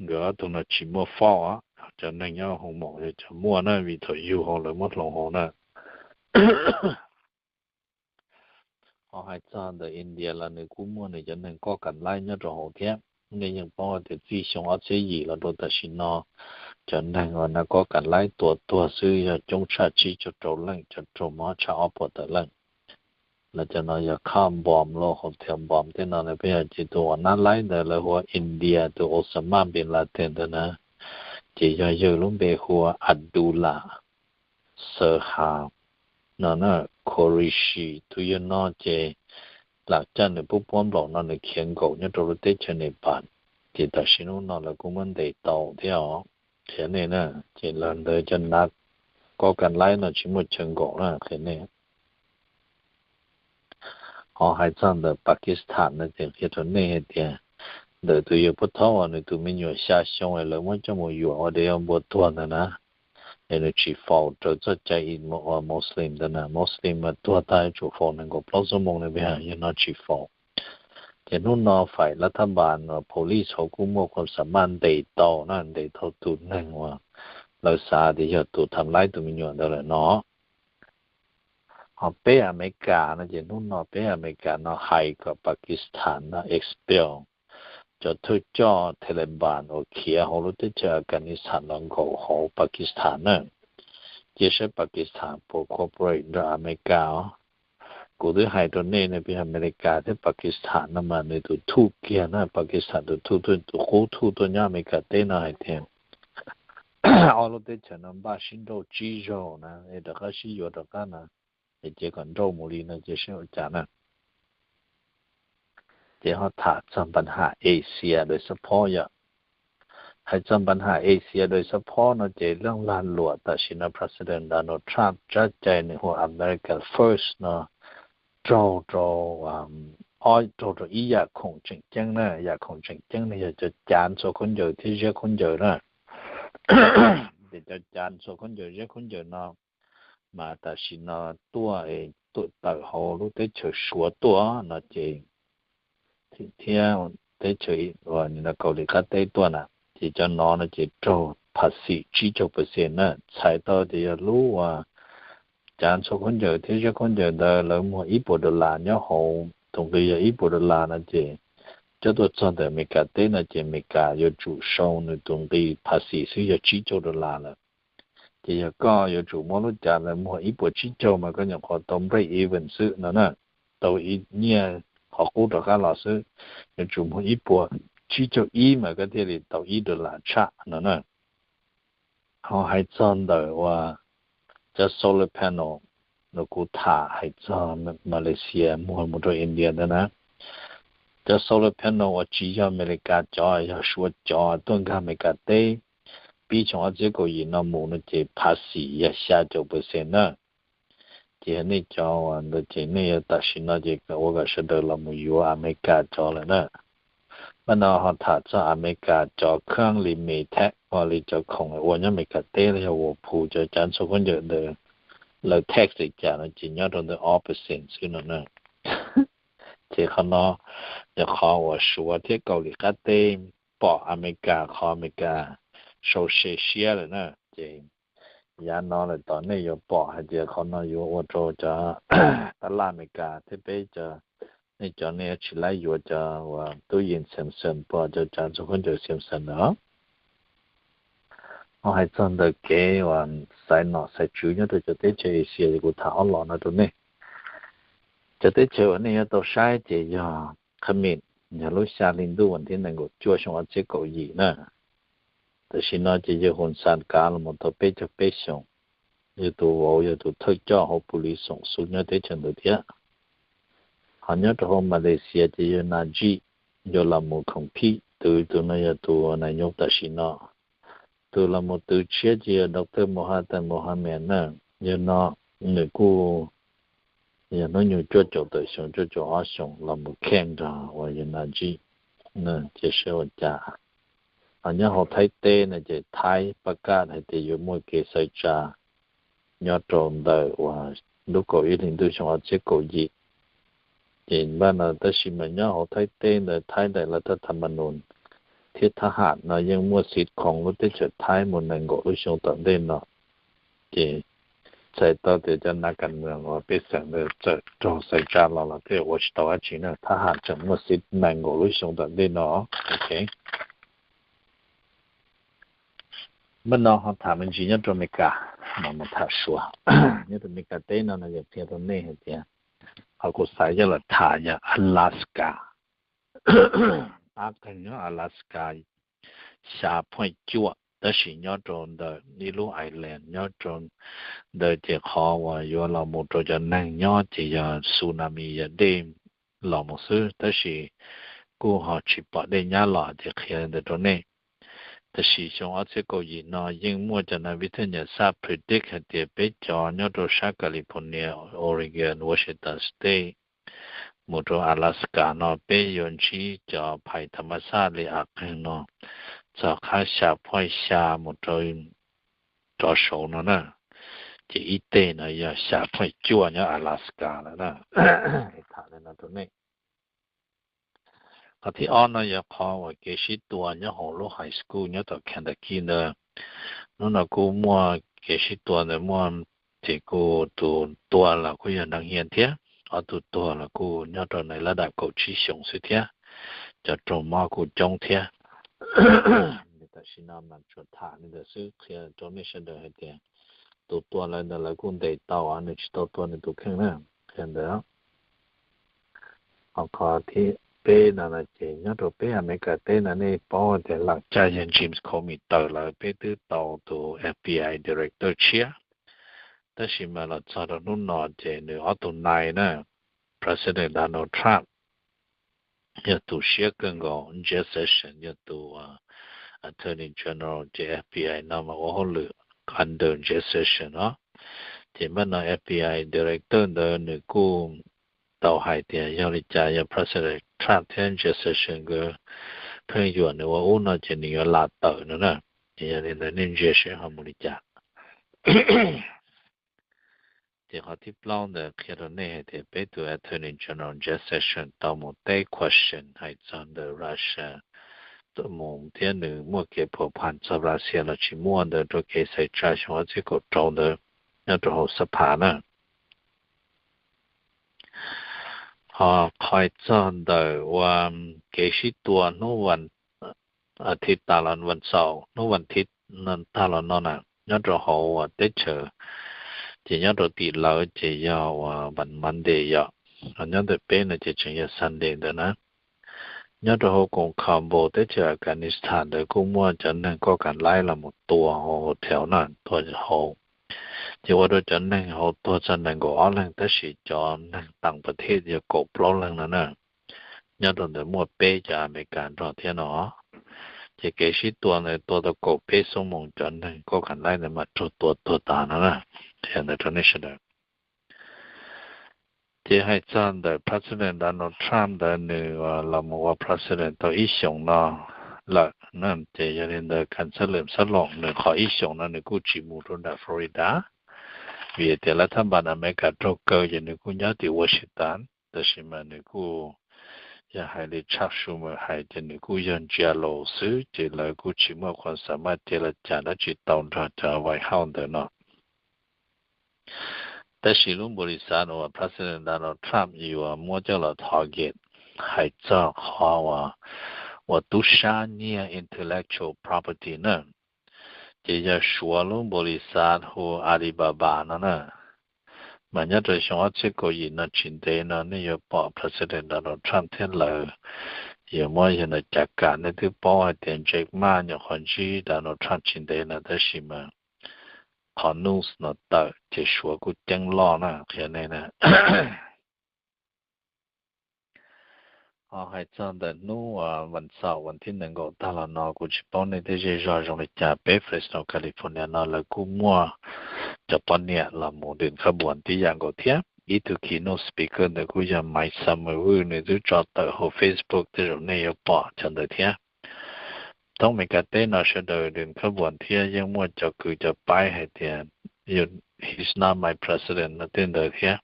Nkawd ob tug no tsis muaj fault, cov neeg nyob hoo maum yog cov muaj na, vim thaum yug hauv lawv muab hloov hauv na. Ho hais txog ntawm India los nws kuj muaj nws cov neeg kob kam laib nyob rau hauv thiab. Nej yeej paub tias txij xyoo ob txhiab yim los rau tam sim no, cov neeg uas nab kob kam laib tua tuag xwb yog coob tshaj tsib caug rau leej, cov raug mob tshaj ob puas tawm leej. Lawv cov no yog car bomb los hotel bomb tej no na, peb yog ces tus uas nab laib ntawd lawv hu ua India, tus Osama bin Laden ntawd na, ces yog yawg lub npe hu ua Abdullah Sahab no na, Qureshi. Tus yawg no ces lam caj nws pub puab nplaum no nws khiav nkaum nyob rau lub teb chaws Nepal, ces tam sim hnub no lawv kuj muab ntes tau thiab os. Qhia nej na, ces lawv ntawd cov nab kob kam laib no tsis muaj chaw nkaum na, qhia nej. Ho hais txog ntawm Pakistan no ces qhia rau nej hais tias ntawm tus yawg puab thaub uas nws tus me nyuam xya xyoo es lawv muab coj mus yuam ua dej npua tuag ntawd na, es nws tsis faus raws txoj cai uas Muslim ntawd na, Muslim mas tuag tag yuav tsum faus nees nkaum plaub xuab moos na, yawg no tsis faus. Ces hnub no faim lav thab npas uas police hauv kuj muaj khuam xam maj ntes tau na, ntes tau tus neeg uas lawv xav tias yog tus tham laib tus me nyuam ntawd lawm no. Ho peb Amelikas no ces hnub no peb Amelikas no hais kom Pakistan no expel cov thawj coj Taliban uas khiav hauv lub teb chaws Afghanistan los nkaum hauv Pakistan na. Cia saib Pakistan puas cooperate nrog Amelikas os. Kuv twb hais rau nej ne, peb Amelikas thiab Pakistan no mas nws tus thuj kiag na, Pakistan tus thuj, tus qub thuj tuaj nyob Amelikas teb no hais tias ob lub teb chaws no npaj sib nrauj tsib zaug na, es rov qab sib yuav rov qab na, es cia kom nrauj mus li no cia saib ua cas na. Ces ho tham txog npa ham Asia dawm xab phob yom. Hais txog npa ham Asia dawm xab phob no ces leej lag luam tam sim no President Donald Trump tsab cai nws hu ua America First no raug rau, raug rau ib yam khoom tseem ceeb na, yam khoom tseem ceeb no yog cov cav ntxhua khaub ncaws thiab ziab khaub ncaws na. Ces cov cav ntxhua khaub ncaws ziab khaub ncaws no mas tam sim no tuaj, tuaj tawm hauv lub teb chaws Suav tuaj no ces thiab teb chaws Kaus Lim qab teb tuaj na, ces cov no no ces raug phas xim tsib caug percent na. Txhais tau tias yog lub uas cav ntxhua khaub ncaws thiab ziab khaub ncaws ntawd lawv muag ib puas dollar nyob hauv, tus nqi yog ib puas dollar no ces coj tuaj txog ntawm Amelikas teb no ces Amelikas yuav tsum sau nws tus nqi phas xim xwb yog tsib caug dollar lawm. Ces yog koj yuav tsum muab lub cav lawv muag ib puas tsib caug mas koj nyuam qhuav tau break even xwb no na, tau nyiaj qhov qub rov qab los xwb. Yuav tsum muag ib puas tsib caug ib mas koj thiaj li tau ib dollar tshaj no na. Ho hais txog ntawm uas cov solar panel uas kuv tham hais txog Malaysia muag mus rau India ntawd na, cov solar panel uas tsis yog Amelikas cov, yog Suav cov tuaj nkag Amelikas teb pib xyoo ob txhiab kaum yim no mus no ces phas xim yog xya caum percent na. Ces nej cov uas ntawd ces nej yuav tam sim no ces ua kom sawv daws los mus yuav Amelikas cov lawm na. Mas no ho tham txog Amelikas cov khoom li Maytag, ua li cov khoom ua nyob Amelikas teb los yog Whirlpool, cov cav ntxhua khaub ncaws ntawd, lawv tax li cas no ces nyob rau ntawm ob percent xwb no na. Ces qhov no yog qhov uas Suav thiab Kaus Lim qab teb pom Amelikas, qhov Amelikas sau se siab lawm na. Ces yav no lawm tom nej yuav pom hais tias qhov no yuav ua rau cov tab laj Amelikas thiab peb cov, nej cov nej tsis laib yuav cov uas tub yees Samsung, pom cov cav ntxhua khaub ncaws Samsung ntawd. Ho hais txog ntawm kev uas xaiv nom xaiv tswv nyob rau cov teb chaws Asia ces kuv tham ob los no rau nej. Cov teb chaws uas nej yuav tau saib ces yog khab mis, yog lub xya hli ntuj vas thib nees nkaum cuaj xyoo ob txhiab kaum yim na. Tam sim no ces yawg Hun San kav los mus tau peb caug peb xyoos, yog tus vauv yog tus thawj coj hauv pus lis xoom xu nyob teb chaws ntawd thiab. Ho nyob rau hauv Malaysia ces yawg Najib yuav los mus compete, tus, tus no yog tus nas nyob tam sim no. Tus los mus tus tshiab ces yog Doctor Mahathir Mohamad na, yawg no nws kuj yog hnub nyoog cuaj caum tawm xyoo cuaj caum ob xyoos los mus kheej nrog uas Unajib, ces saib ua cas. Ho nyob hauv Thaib teb no ces Thaib pab kaj hais tias yuav muaj kev xaiv tsa nyob rau ntawm uas lub kaum ib hlis ntuj xyoo ob txhiab kaum yim. Ces npaj no tab sis mas nyob hauv Thaib teb ntawd Thaib daim laj thab tham ma nus thiab thab ham no yeej muaj xib khoom lub teb chaws Thaib mus nees nkaum lub xyoo tom ntej no. Ces txhais tau tias cov nav kas mws uas pej xeem ntawd txawm raug xaiv tsa los los tej ua tsis tau dab tsi na, thab ham tseem muaj xib nees nkaum lub xyoo tom ntej no. Ok, npaj no ho tham me ntsis nyob rau Amelikas, no mus tham Suav. Nyob rau Amelikas teb no no yog qhia rau nej hais tias qhov kuv xav coj los tham yog Alaska. Qab qeeg nyob Alaska xya phoij cuaj, tab sis nyob rau ntawm ib lub island nyob rau ntawd ces qhov uas yuav los mus rau cov neeg nyob ces yog tsunami, yog dej los mus xwb, tab sis kuj ho tsis pom dej nyab los ces qhia ntawd rau nej. Tab sis xyoo ob txhiab kaum yim no yeej muaj cov nav viv thaj nyam xaj predict hais tias peb cov nyob rau sab California, Oregon, Washington State mus rau Alaska no peb yuav ntsib cov phais tham ma xaj li qeeg no txog qhab xya phoij xya mus rau rov saud no na. Ces ib teg no yog xya phoij cuaj nyob Alaska lawm na. Tham li no rau nej. Qhov thib ob no yog qhov uas kev sib tua nyob hauv lub high school nyob tom Kentucky ntawd. Hnub no kuj muaj kev sib tua ntawd muaj, ces kuj tus tua los kuj yog neeg hia thiab, ob tug tuag los kuj nyob rau nais lab dam kaum tsib xyoos xwb thiab, cov raug mob kuj coob thiab. Tam sim no mas tsuas tham li ntawd xwb qhia rau nej sawv daws hais tias tus tua lawv ntawd lawv kuj ntes tau, nws tsis tau tua nws tus kheej na, qhia ntawd. Ho qhov thib peb no no ces nyob rau peb Amelikas teb no nej paub tias lam caj yawg James Comey tawm lawm peb twb tau tus F B I director tshiab, tab sis mas los txog rau hnub no ces nws ob tug nai na, President Donald Trump yog tus siab kawg nkaus, Jeff Sessions yog tus Attorney General, ces F B I no mas ua hauj lwm under Jeff Sessions os. Ces npaj no F B I director ntawd nws kuj tau hais tias yog li cas yog President Trump thiab Jeff Sessions nkawd pheej yuam nws ua ub no ces nws yuav lam tawm no na. Ces yog li ntawd nej ntsia seb ho mus li cas. Ces qhov thib plaub ntawd qhia rau nej hais tias peb tus Attorney General Jeff Sessions tau mus teb question hais txog ntawm Russia mus thiab nws muaj kev pham pham txog Russia los tsis muaj ntawd rau kev xaiv tsa xyoo ob txhiab kaum rau ntawd nyob rau hauv xab phas na. Ho qhov txog ntawm ua kev sib tua hnub vas thiv tas los vas xaum hnub vas thiv tag los no na, nyob rau hauv teb chaws, ces nyob rau tim lawv ces yog ua vas Monday yom, nyob ntawm peb no ces tseem yog Sunday ntawd na. Nyob rau hauv koom Kabul teb chaws Afghanistan ntawd kuj muaj cov neeg koj kam laib los mus tua hauv hotel na, tua hauv, ces ua rau cov neeg hauv tuag txog nees nkaum ob leeg, tab sis cov neeg taam pas thej yog kaum plaub leeg no na. Nyob rau ntawd muaj peb cov Amelikas nrog thiab no. Ces kev sib tua ntawd tua tau kaum peb xuab moos, cov neeg koj kam laib ntawd mam raug tua tuag tas no na. Qhia ntawd rau nej sawv daws. Ces hais txog ntawm President Donald Trump ntawd nws los mus ua President tau ib xyoos no lawm na, ces yog li ntawd kam xab lwm xab loos nws qhov ib xyoos no nws kuj tsis mus rau nram Florida, vim tias lawv thab npas Amelikas raug kaw ces nws kuj nyob tim Washington, tab sis mas nws kuj yog hais li Chuck Schumer hais ces nws kuj yog ntsia los xwb, ces lawv kuj tsis muaj qhuas xam maj cev los cas dab tsi tau nrog cov White House ntawd no. Tab sis lub npaum li xav uas President Donald Trump yuav muab coj los target hais txog qhov uas, uas tub sab nyiag intellectual property na, ces yog Suav lub npaum li xav hu Alibaba no na. Mas nyob rau xyoo ob txhiab kaum yim no tsis ntev no nej yuav pom President Donald Trump thiab lawv yuav muab yog ntawm cas kam, nej twb paub hais tias Jack Ma nyuam qhuav ntsib Donald Trump tsis ntev no tab sis mas qhov news no tawm ces Suav kuj ceeb loj na qhia nej na. Ho hais txog ntawm hnub vas xaum vas thib nees nkaum tag los no kuv tsis paub nej tej zej zog zoo li cas, peb Fresno California no lawv kuj muaj cov poj niam los mus dwm khab buas tib yam nkaus thiab. ib tug keynote speaker ntawd kuj yog Mike Summerville, nws twb tso tawm hauv Facebook, tej zaum nej yuav pom cov ntawd thiab. Thoob Meskas teb no sawv daws dwm khab vuas thiab yeej muaj cov kws cov paib hais tias, he's not my president no tej ntawd thiab.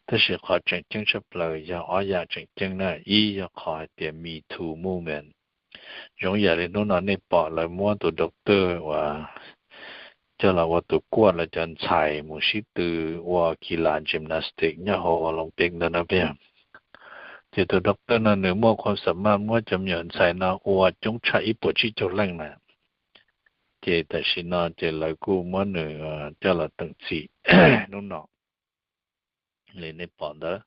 Tab sis qhov tseem ceeb tshaj plaws yog ob yam tseem ceeb na, ib yog qhov hais tias Me Too movement. Zoo yam li hnub no nej pom lawv muab tus doctor uas coj los ua tus kuaj lawv cov ntxhais mus sib tw ua kis las gymnastic nyob hauv Olympic ntawd na peb. Ces tus doctor no nws muaj khuam xam maj muab cov me nyuam ntxhais no ua coob tshaj ib puas tsib caug leej na. Ces tam sim no ces lawv kuj muab nws coj los teem txim hnub no li nej pom ntawd.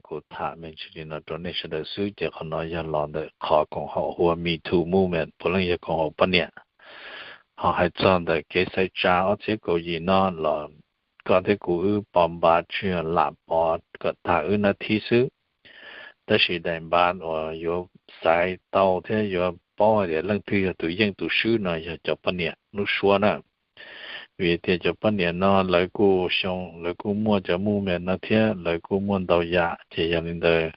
Kuv tham me ntsis li no rau nej sawv daws xwb, ces qhov no yog los ntawm qhov koom haum hu ua Me Too movement, puav leej yog koom haum poj niam. Ho hais txog ntawm kev xaiv tsa ob txhiab kaum yim no los koj thiab kuv wb pov npav tsuas yog lam pov kom tag wb nab thib xwb. Tab sis daim npav uas yuav xaiv tau thiab yuav paub hais tias leej twg yog tus yeej tus swb no yog cov poj niam lub suab na. Vim tias cov poj niam no lawv kuj xyoo, lawv kuj muaj cov movement no thiab lawv kuj muaj ntau yam, ces yog li ntawd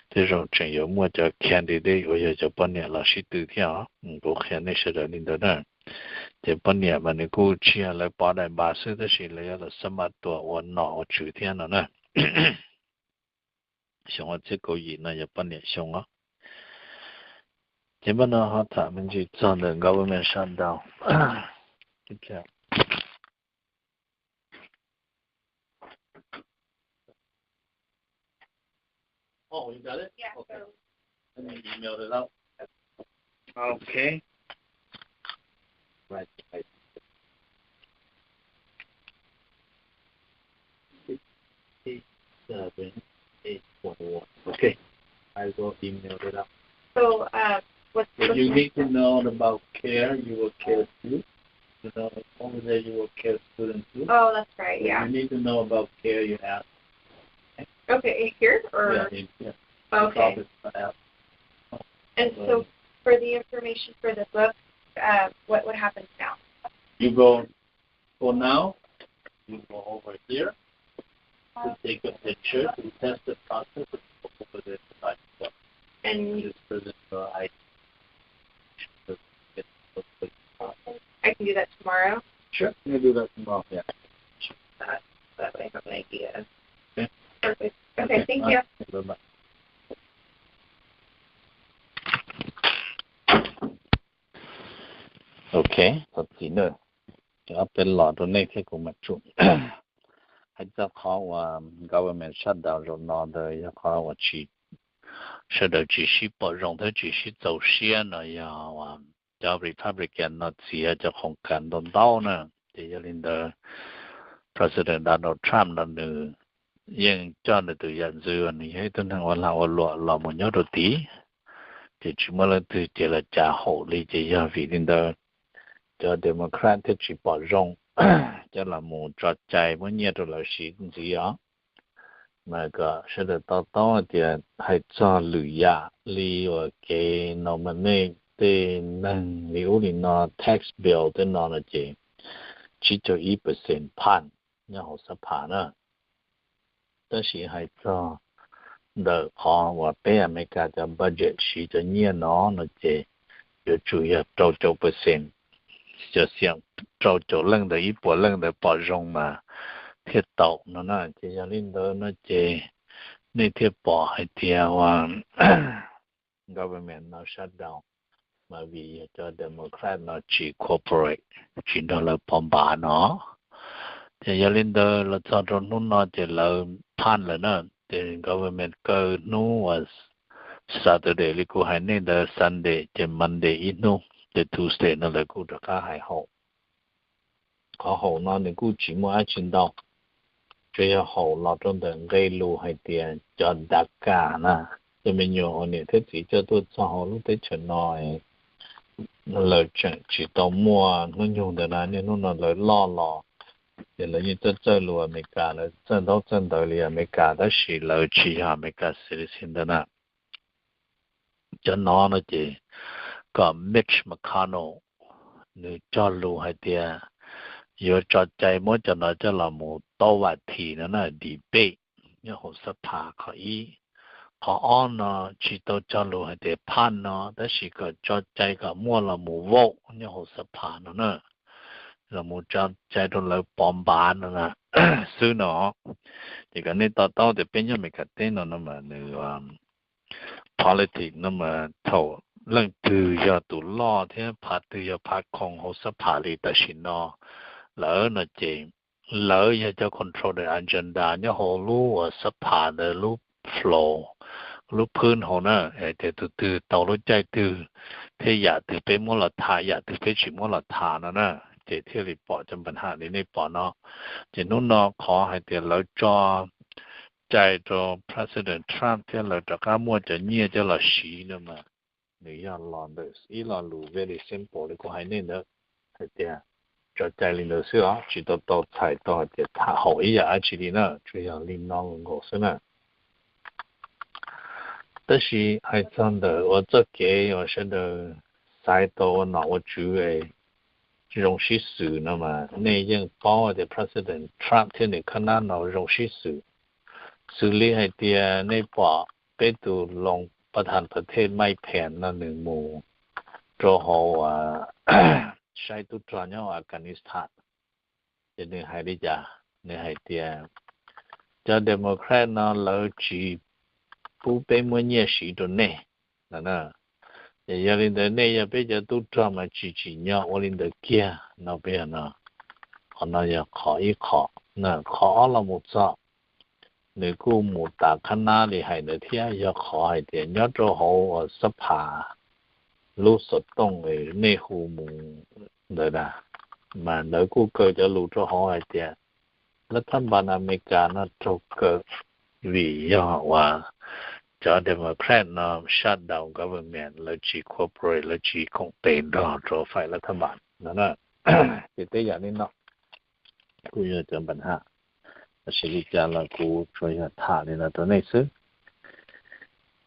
tej zaum tseem yuav muaj cov candidate uas yog cov poj niam los sib tw thiab os. Kuv qhia nej sawv daws li ntawd na. Ces poj niam mas nws kuj tsis yog lawv pov daim npav xwb tab sis lawv yuav los xab mas tuas ua nom ua tswv thiab no na. Xyoo ob txhiab kaum yim no yog poj niam xyoo os. Ces npaj no ho tham me ntsis txog ntawm government shutdown. Okay. Right. Right. Six seven eight one one. Okay. I will email it out. So, uh, what's the... If you need to know about care, you will care too. You know, over there you will care student too. Oh, that's right, yeah. If you need to know about care, you ask. Okay, here or? Yeah, in here. Okay. And so, for the information for the book, uh, what, what happens now? You go, for now, you go over here to take a picture to test the process of over there. And just present your I D. I can do that tomorrow? Sure, you can do that tomorrow, yeah. That, that way I have an idea. Okay. Perfect. Okay, okay, thank you. Bye-bye. Ok, thov txim nawb. Cov peb los rau nej thiab kuv mam tsum. Hais txog qhov uas government shutdown zaum no ntawd yog qhov uas tsis, sawv daws tsis sib pom zoo thiab tsis sib txaus siab no yog uas cov Republican no txiav cov khoom kas ntau ntau na. Ces yog li ntawd, President Donald Trump no nws yeej coj nws tus yam ntxwv uas nws yog ib tug neeg ua lag ua luam los mus nyob rau tid. Ces tsis muaj leej twg ces los cas haum li, ces yog vim li ntawd cov Democrat thiaj tsis pom zoo coj los mus tso cai muab nyiaj rau lawv siv ntxiv os. Mas kom sawv daws to taub hais tias hais txog lwm yam li uas kev nominate tej neeg li ub li no, tax bill tej no no ces tsib caug ib percent pass nyob hauv xab phas na. Tab sis hais txog ntawm qhov uas peb Amelikas cov budget siv cov nyiaj no no ces yuav tsum yog rau caum percent, cov xiam rau caum leej ntawd ib puas leej ntawd pom zoo mas thiaj tau no na. Ces yog li ntawd no ces nej thiaj pom hais tias uas government no shutdown mas vim yog cov Democrat no tsis cooperate, tsis nrog lawv pov npav no. Ces yog li ntawd los txog rau hnub no ces lawv pass lawm na. Ces government kaw hnub uas Saturday li kuv hais nej ntawd, Sunday ces Monday ib hnub, ces Tuesday no lawv kuj rov qab hais haum. Qhov haum no nws kuj tsis muaj dab tsi ntau, tsuas yog haum los rau ntawm nqe lus hais tias cov DACA na, cov me nyuam uas niam thiab txiv coj tuaj txog hauv lub teb chaws no, lawv tseem tsis tau muaj hnub nyoog ntawd na, niaj hnub no lawv loj los, ces lawv yeej txawj txawj lus Amelikas, lawv txawj ntaub txawj ntawv li Amelikas tab sis lawv tsis yog Amelikas citizen ntawd na. Cov no no ces kom Mitch McConnell nws cog lus hais tias yuav tso cai muab cov no coj los mus tau vam thim no na, debate nyob hauv xab phas qhov ib. Qhov ob no tsis tau cog lus hais tias phaj no, tab sis kom tso cai kom muaj los mus vote nyob hauv xab phas no na, los mus tso cai rau lawv pov npav no na xwb no. Ces kom nej to taub tias peb nyob Amelikas teb no no mas nws politics no mas thaum leej twg yog tus loj thiab phav twg yog phav khoom hauv xab phas li tam sim no, lawv no ces lawv yog cov control the agenda nyob hauv lub uas xab phas ntawd lub floor, lub phwb hauv na, hais tias tus twg tau lub caij twg thiab yam twg peb muab los tham, yam twg peb tsis muab los tham no na. Ces thiaj li pom cov npa ham li nej pom no. Ces hnub no qhov hais tias lawv tso cai rau President Trump thiab lawv rov qab muaj cov nyiaj coj los siv no mas nws yog los ntawm ib lo lus very simple li kuv hais nej ntawd, hais tias tso cai li ntawd xwb os, tsis tau tau txhais tau hais tias tham haum ib yam dab tsi li na, tsuas yog li no nkaus xwb na. Tab sis hais txog ntawm uas txoj kev uas sawv daws xaiv tau ua nom ua tswv zoo sib xws no mas nej yeej paub tias President Trump thiab nws khab nab no zoo sib xws. Xws li hais tias nej pom peb tus loos pas thas pas thej Mike Pence no nws mus rau hauv saib tub rog nyob Afghanistan, ces nws hais li cas? Nws hais tias cov Democrat no lawv tsis pub peb muab nyiaj siv rau nej no. Ces yog li ntawd nej yog peb cov tub rog mas tsis tsim nyog ua li ntawd kiag no peb no. Qhov no yog qhov ib qho. Qhov ob los mus txog, nws kuj mus tas khab nab li hais ntawd thiab, yog qhov hais tias nyob rau hauv xab phas lub xov tooj nej hu mus ntawd na, mas lawv kuj kaw cov lus rau hauv hais tias lab thab npas Amelikas no raug kaw vim yog uas cov Democrat no shutdown government, lawv tsis cooperate, lawv tsis koom tes nrog rau faim lab thab npas no. Ces tej yam li no kuj yog cov npa ham. Tab sis li cas los kuv tsuas yog tham li no rau nej xwb.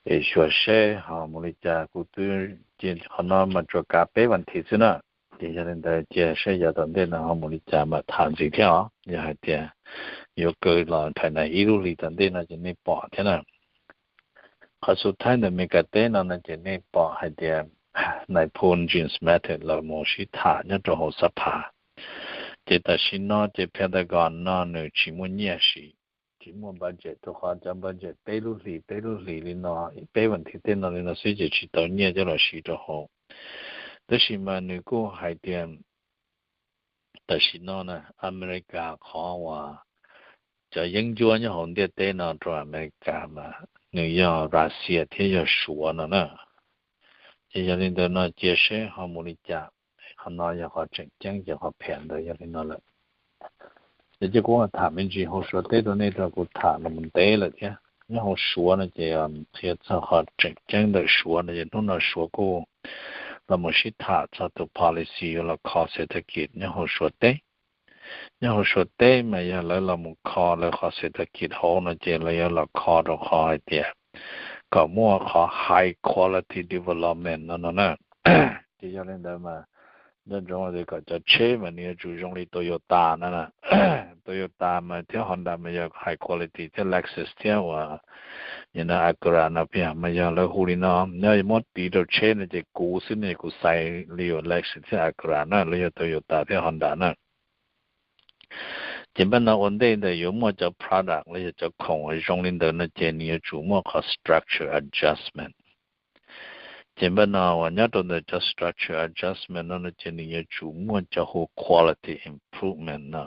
Es xyuas seb ho mus li cas, kuv twb, qhov no mas tsuas kav peb vas thiv xwb na. Ces yog li ntawd cia seb yav tom ntej no ho mus li cas mam tham ntxiv thiab os. Yog hais tias yuav kaw los phais na ib lub hlis tom ntej no ces nej pom thiab na. Qhov xub thawj ntawm Amelikas teb no no ces nej pom hais tias nais phoo James Mattis lawv mus sib tham nyob rau hauv xab phas. Ces tam sim no ces Pentagon no nws tsis muaj nyiaj siv, tsis muaj budget, rau qhov cov budget peb lub hlis peb lub hlis li no, peb vas thiv tej no li no xwb ces tsis tau nyiaj coj los siv rau hauv. Tab sis mas nws kuj hais tias tam sim no na Amelikas qhov uas cov yeeb ncuab nyob hauv ntiaj teb no rau Amelikas mas nws yog Russia thiab yog Suav no na. Ces yog li ntawd no cia seb ho mus li cas. Qhov no yog qhov tseem ceeb, ces qhov phem ntawd yog li no lawm. Ces cia kuv tham me ntsis hauv Suav teb rau nej, rau kuv tham los ntev lawm thiab. Nyob hauv Suav no ces qhia txog qhov tseem ceeb ntawm Suav no ces hnub no Suav kuj los mus sib tham txog tus policy yuav los kho xev thab kis nyob hauv Suav teb. Nyob hauv Suav teb mas yog lawv los mus kho lawv qhov xev thab kis hauv no ces lawv yuav los kho rau qhov hais tias kom muaj qhov high quality development no no na. Ces yog li ntawd mas nco ntsoov tias kom cov tsheb mas nws yuav tsum zoo li Toyota no. Toyota mas thiab Honda mas yog high quality thiab, Lexus thiab uas Acura no pia mas yog lawv hu li no. Nyob muab tiv rau tsheb no ces kuv xwb ne kuv xaiv li uas Lexus thiab Acura na, los yog Toyota thiab Honda na. Ces npaj no ua ntej ntawm yuav muaj cov product los yog cov khoom uas zoo li ntawd no ces nws yuav tsum muaj qhov structure adjustment. Ces npaj no uas nyob rau ntawm cov structure adjustment no no ces nws yuav tsum muaj cov hu quality improvement no.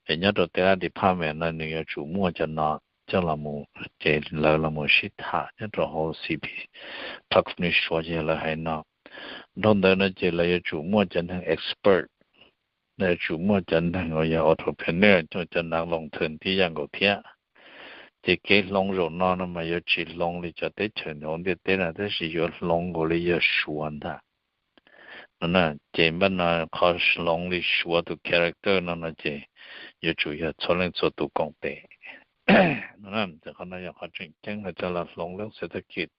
Es nyob rau tej lab department no nws yuav tsum muaj cov no coj los mus, ces lawv los mus sib tham nyob rau hauv C P, phab kom nws Suav ces lawv hais no. Dhau ntawd no ces lawv yuav tsum muaj cov neeg expert, lawv yuav tsum muaj cov neeg uas yog entrepreneur, cov nav loos thwm tib yam nkaus thiab. Ces kev hloov zaum no no mas yuav tsis hloov li cov teb chaws hauv ntiaj teb no, tab sis yuav hloov nkaus li yog Suav ntag. Ces npaj no qhov hloov li Suav tus character no no ces yuav tsum yog txhua leej txhua tus koom tes. Qhov no yog qhov tseem ceeb hais tias los hloov lub xev thab kis.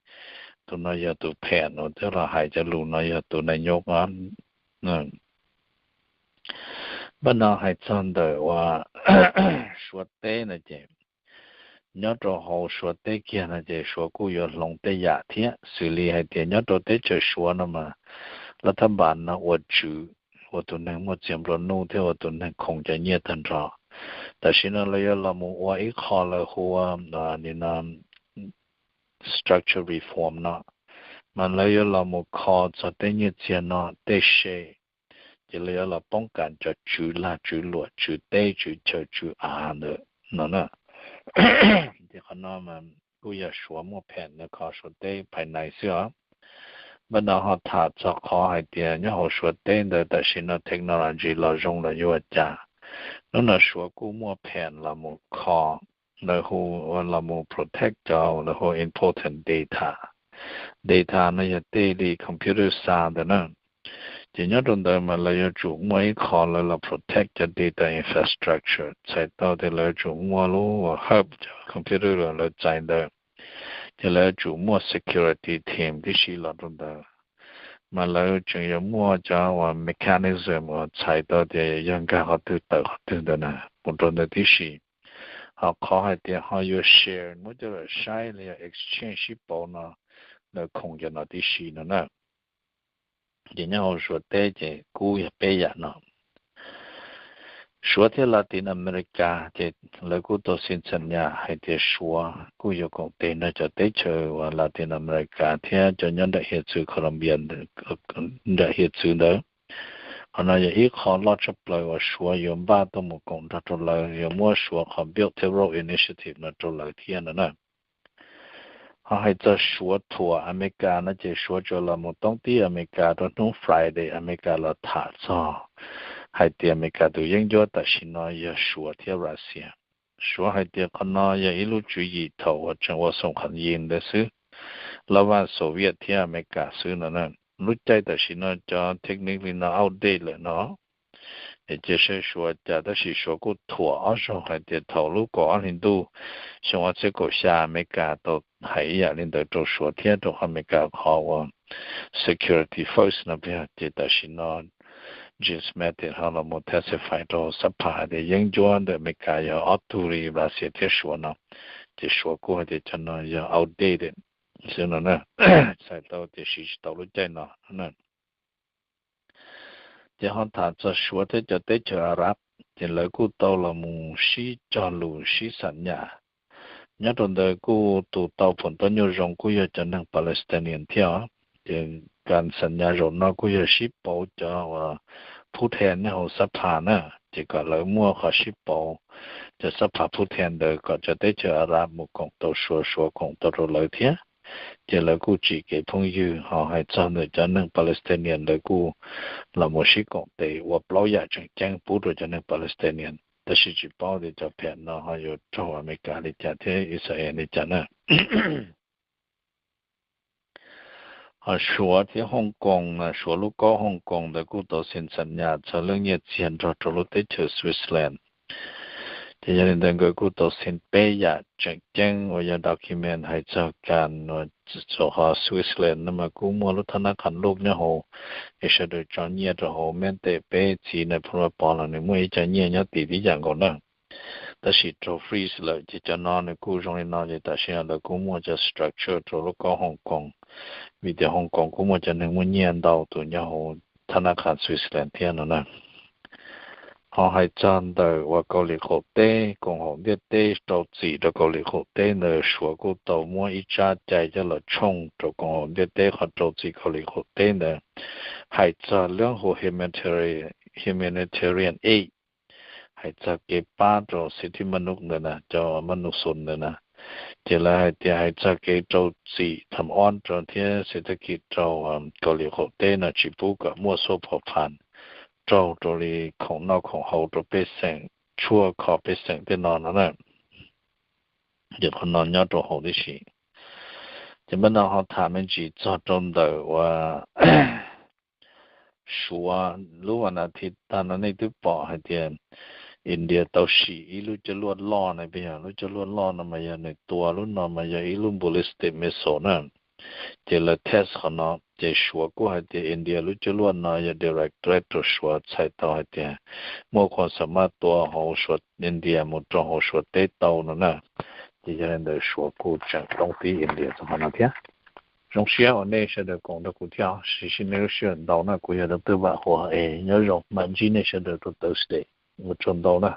Tus no yog tus phem no thiab los hais cov lus no yog tus nais nyob. Npaj no hais txog ntawm uas Suav teb no ces, nyob rau hauv Suav teb kiag no ces Suav kuj yuav hloov tej yam thiab, xws li hais tias nyob rau teb chaws Suav no mas lawv thab npas no ua tswv, ua tus neeg muaj txiag nplua nuj thiab ua tus neeg khoom cov nyiaj tag nrho. Tam sim no lawv yuav los mus ua ib qho lawv hu ua, nim no structure reform no, mas lawv yuav los mus kho txog tej nyiaj txiag no tej se, ces lawv yuav los poob kam cov tswv lag tswv luam tswv teb tswv chaw tswv av ntawd no na. Ces qhov no mas kuj yog Suav muaj pheem no kho Suav teb phais nais xwb os. Npaj no ho tham txog qhov hais tias nyob hauv Suav teb ntawd tam sim no technology los zoo los yuav ua cas. Hnub no Suav kuj muaj pheem los mus kho, lawv hu ua los mus protect cov lawv hu important data. Data no yog tej li computer xa ntawd na. Ces nyob rau ntawd mas lawv yuav tsum muaj ib qho lawv los protect cov data infrastructure, txhais tau tias lawv yuav tsum muaj lub hub cov computer lawv txais ntawd. Ces lawv yuav tsum muaj security team tib si los rau ntawd, mas lawv tseem yuav muaj cov uas mechanism uas txhais tau tias yog nkag qhov twg tawm qhov twg ntawd na, mus rau ntawd tib si. Ho qhov hais tias ho yuav share muab coj los saib los yog exchange sib pauv no, lawv khoom cov no tib si no na. Ces nyob hauv Suav teb ces kuj yog peb yam no. Suav thiab Latin America ces lawv kuj tau xi ntxham nyas hais tias Suav kuj yuav koom tes nrog cov teb chaws uas Latin America thiab cov nyob nram hiav txwv Colombia, nram hiav txwv ntawd. Qhov no yog ib qho loj tshaj plaws uas Suav yuav npaj tuaj mus koom nrog rau lawv, yuav muab Suav qhov Belt and Road Initiative no rau lawv thiab no na. Ho hais txog Suav thuam Amelikas no ces Suav tsuas los mus toob tib Amelikas rau hnub Friday, Amelikas los tham txog hais tias Amelikas tus yeeb ncuab tam sim no yog Suav thiab Russia. Suav hais tias qhov no yog ib lub tswv yim thaum uas tseem ua xoom qham yis ntawd xwb, laj vaj Soviet thiab Amelikas xwb no na. Lub caij tam sim no cov technique li no outdated lawm no. Es cia saib Suav cas, tab sis Suav kuj thuam ob zaug hais tias thaum lub kaum ob hlis ntuj xyoo ob txhiab kaum xya Amelikas tau hais ib yam li ntawd rau Suav thiab, rau qhov Amelikas qhov uas security first no peb, ces tam sim no James Mattis ho los mus testify rau sab pham hais tias yeeb ncuab ntawm Amelikas yog ob tug li Russia thiab Suav no. Ces Suav kuj hais tias cov no yog outdated xwb no na, txhais tau tias siv tsis tau lub caij no na. Ces ho tham txog Suav thiab cov teb chaws Arab, ces lawv kuj tau los mus sib cog lus sib xam nyas. Nyob rau ntawd kuj tus tau phom tau nyuaj zoo kuj yog cov neeg Palestinian thiab os. Ces kas xam nyas zaum no kuj yog sib pauv cov uas phub then nyob hauv sab pham na, ces kom lawv muaj qhov sib pauv cov sab pham phub then ntawd kom cov teb chaws Arab mus koom tau Suav, Suav koom tau rau lawv thiab. Ces lawv kuj tsim kev phooj ywg ho hais txog ntawm cov neeg Palestinian lawv kuj los mus sib koom tes ua plaub yam tseem ceeb pub rau cov neeg Palestinian, tab sis tsis paub tias cov phem no ho yuav raug Amelikas li cas thiab Israel li cas na. Ho Suav thiab Hong Kong na, Suav lub kaub Hong Kong ntawd kuj tau xi ntxham nyas txog lub nyiaj txiag nrog rau lub teb chaws Switzerland. Ces yog li ntawd nkawd kuj tau xi peb yam tseem ceeb uas yog document hais txog kas uas txog qhov Switzerland no mas kuj muaj lub thab nab qhas luj nyob hauv, es sawv daws tso nyiaj rau hauv, meb tes peb txiv na phu pov los nws muaj ib co nyiaj nyob tim tib yam nkaus na. Tab sis raug freeze lawm, ces cov no nws kuj zoo li no, ces tam sim no lawv kuj muaj cov structure rau lub kaub Hong Kong, vim tias Hong Kong kuj muaj cov neeg muaj nyiaj ntau tus nyob hauv thab nab qhas Switzerland thiab no na. Ho hais txog ntawm uas Kaus Lim qaum teb, koom haum ntiaj teb rau txim rau Kaus Lim qaum teb ntawd, Suav kuj tau muab ib tsab cai coj los tshooj rau koom haum ntiaj teb qhov rau txim Kaus Lim qaum teb ntawd, hais txog lub hu humanitarian aid, hais txog kev pab rau xib thib mab nub ntawd na, cov mab nub xu ntawd na. Ces lawv hais tias hais txog kev rau txim tham ob rau thiab xib thab kis rau Kaus Lim qaum teb no tsis pub kom muaj xuab phom phas raug rau li khoom noj khoom haus rau pej xeem, tshuaj kho pej xeem tej no no na. Ces qhov no nyob rau hauv tib si. Ces npaj no ho tham me ntsis txog rau ntawm uas Suav lub vas nas thiv tag no nej twb pom hais tias India tau sim ib lub coj luaj loj na, peb yog lub coj luaj loj no mas yog nws tua lub no mas yog ib lub ballistic missile na. Ces lawv test qhov no, ces Suav kuj hais tias India lub coj luaj no yog direct threat rau Suav, txhais tau hais tias muaj qhov xam maj tua hauv Suav, India mus rau hauv Suav teb tau no na. Ces yog li ntawd Suav kuj tseem roob tib India txog qhov no thiab. Zoo siab uas nej sawv daws koom nrog kuv thiab, siv nej lub sij hawm ntau na, kuv yog Doctor Vam Huas es nyob zoo, mam ntsib nej sawv daws rau Thursday. Ua tsaug ntau na.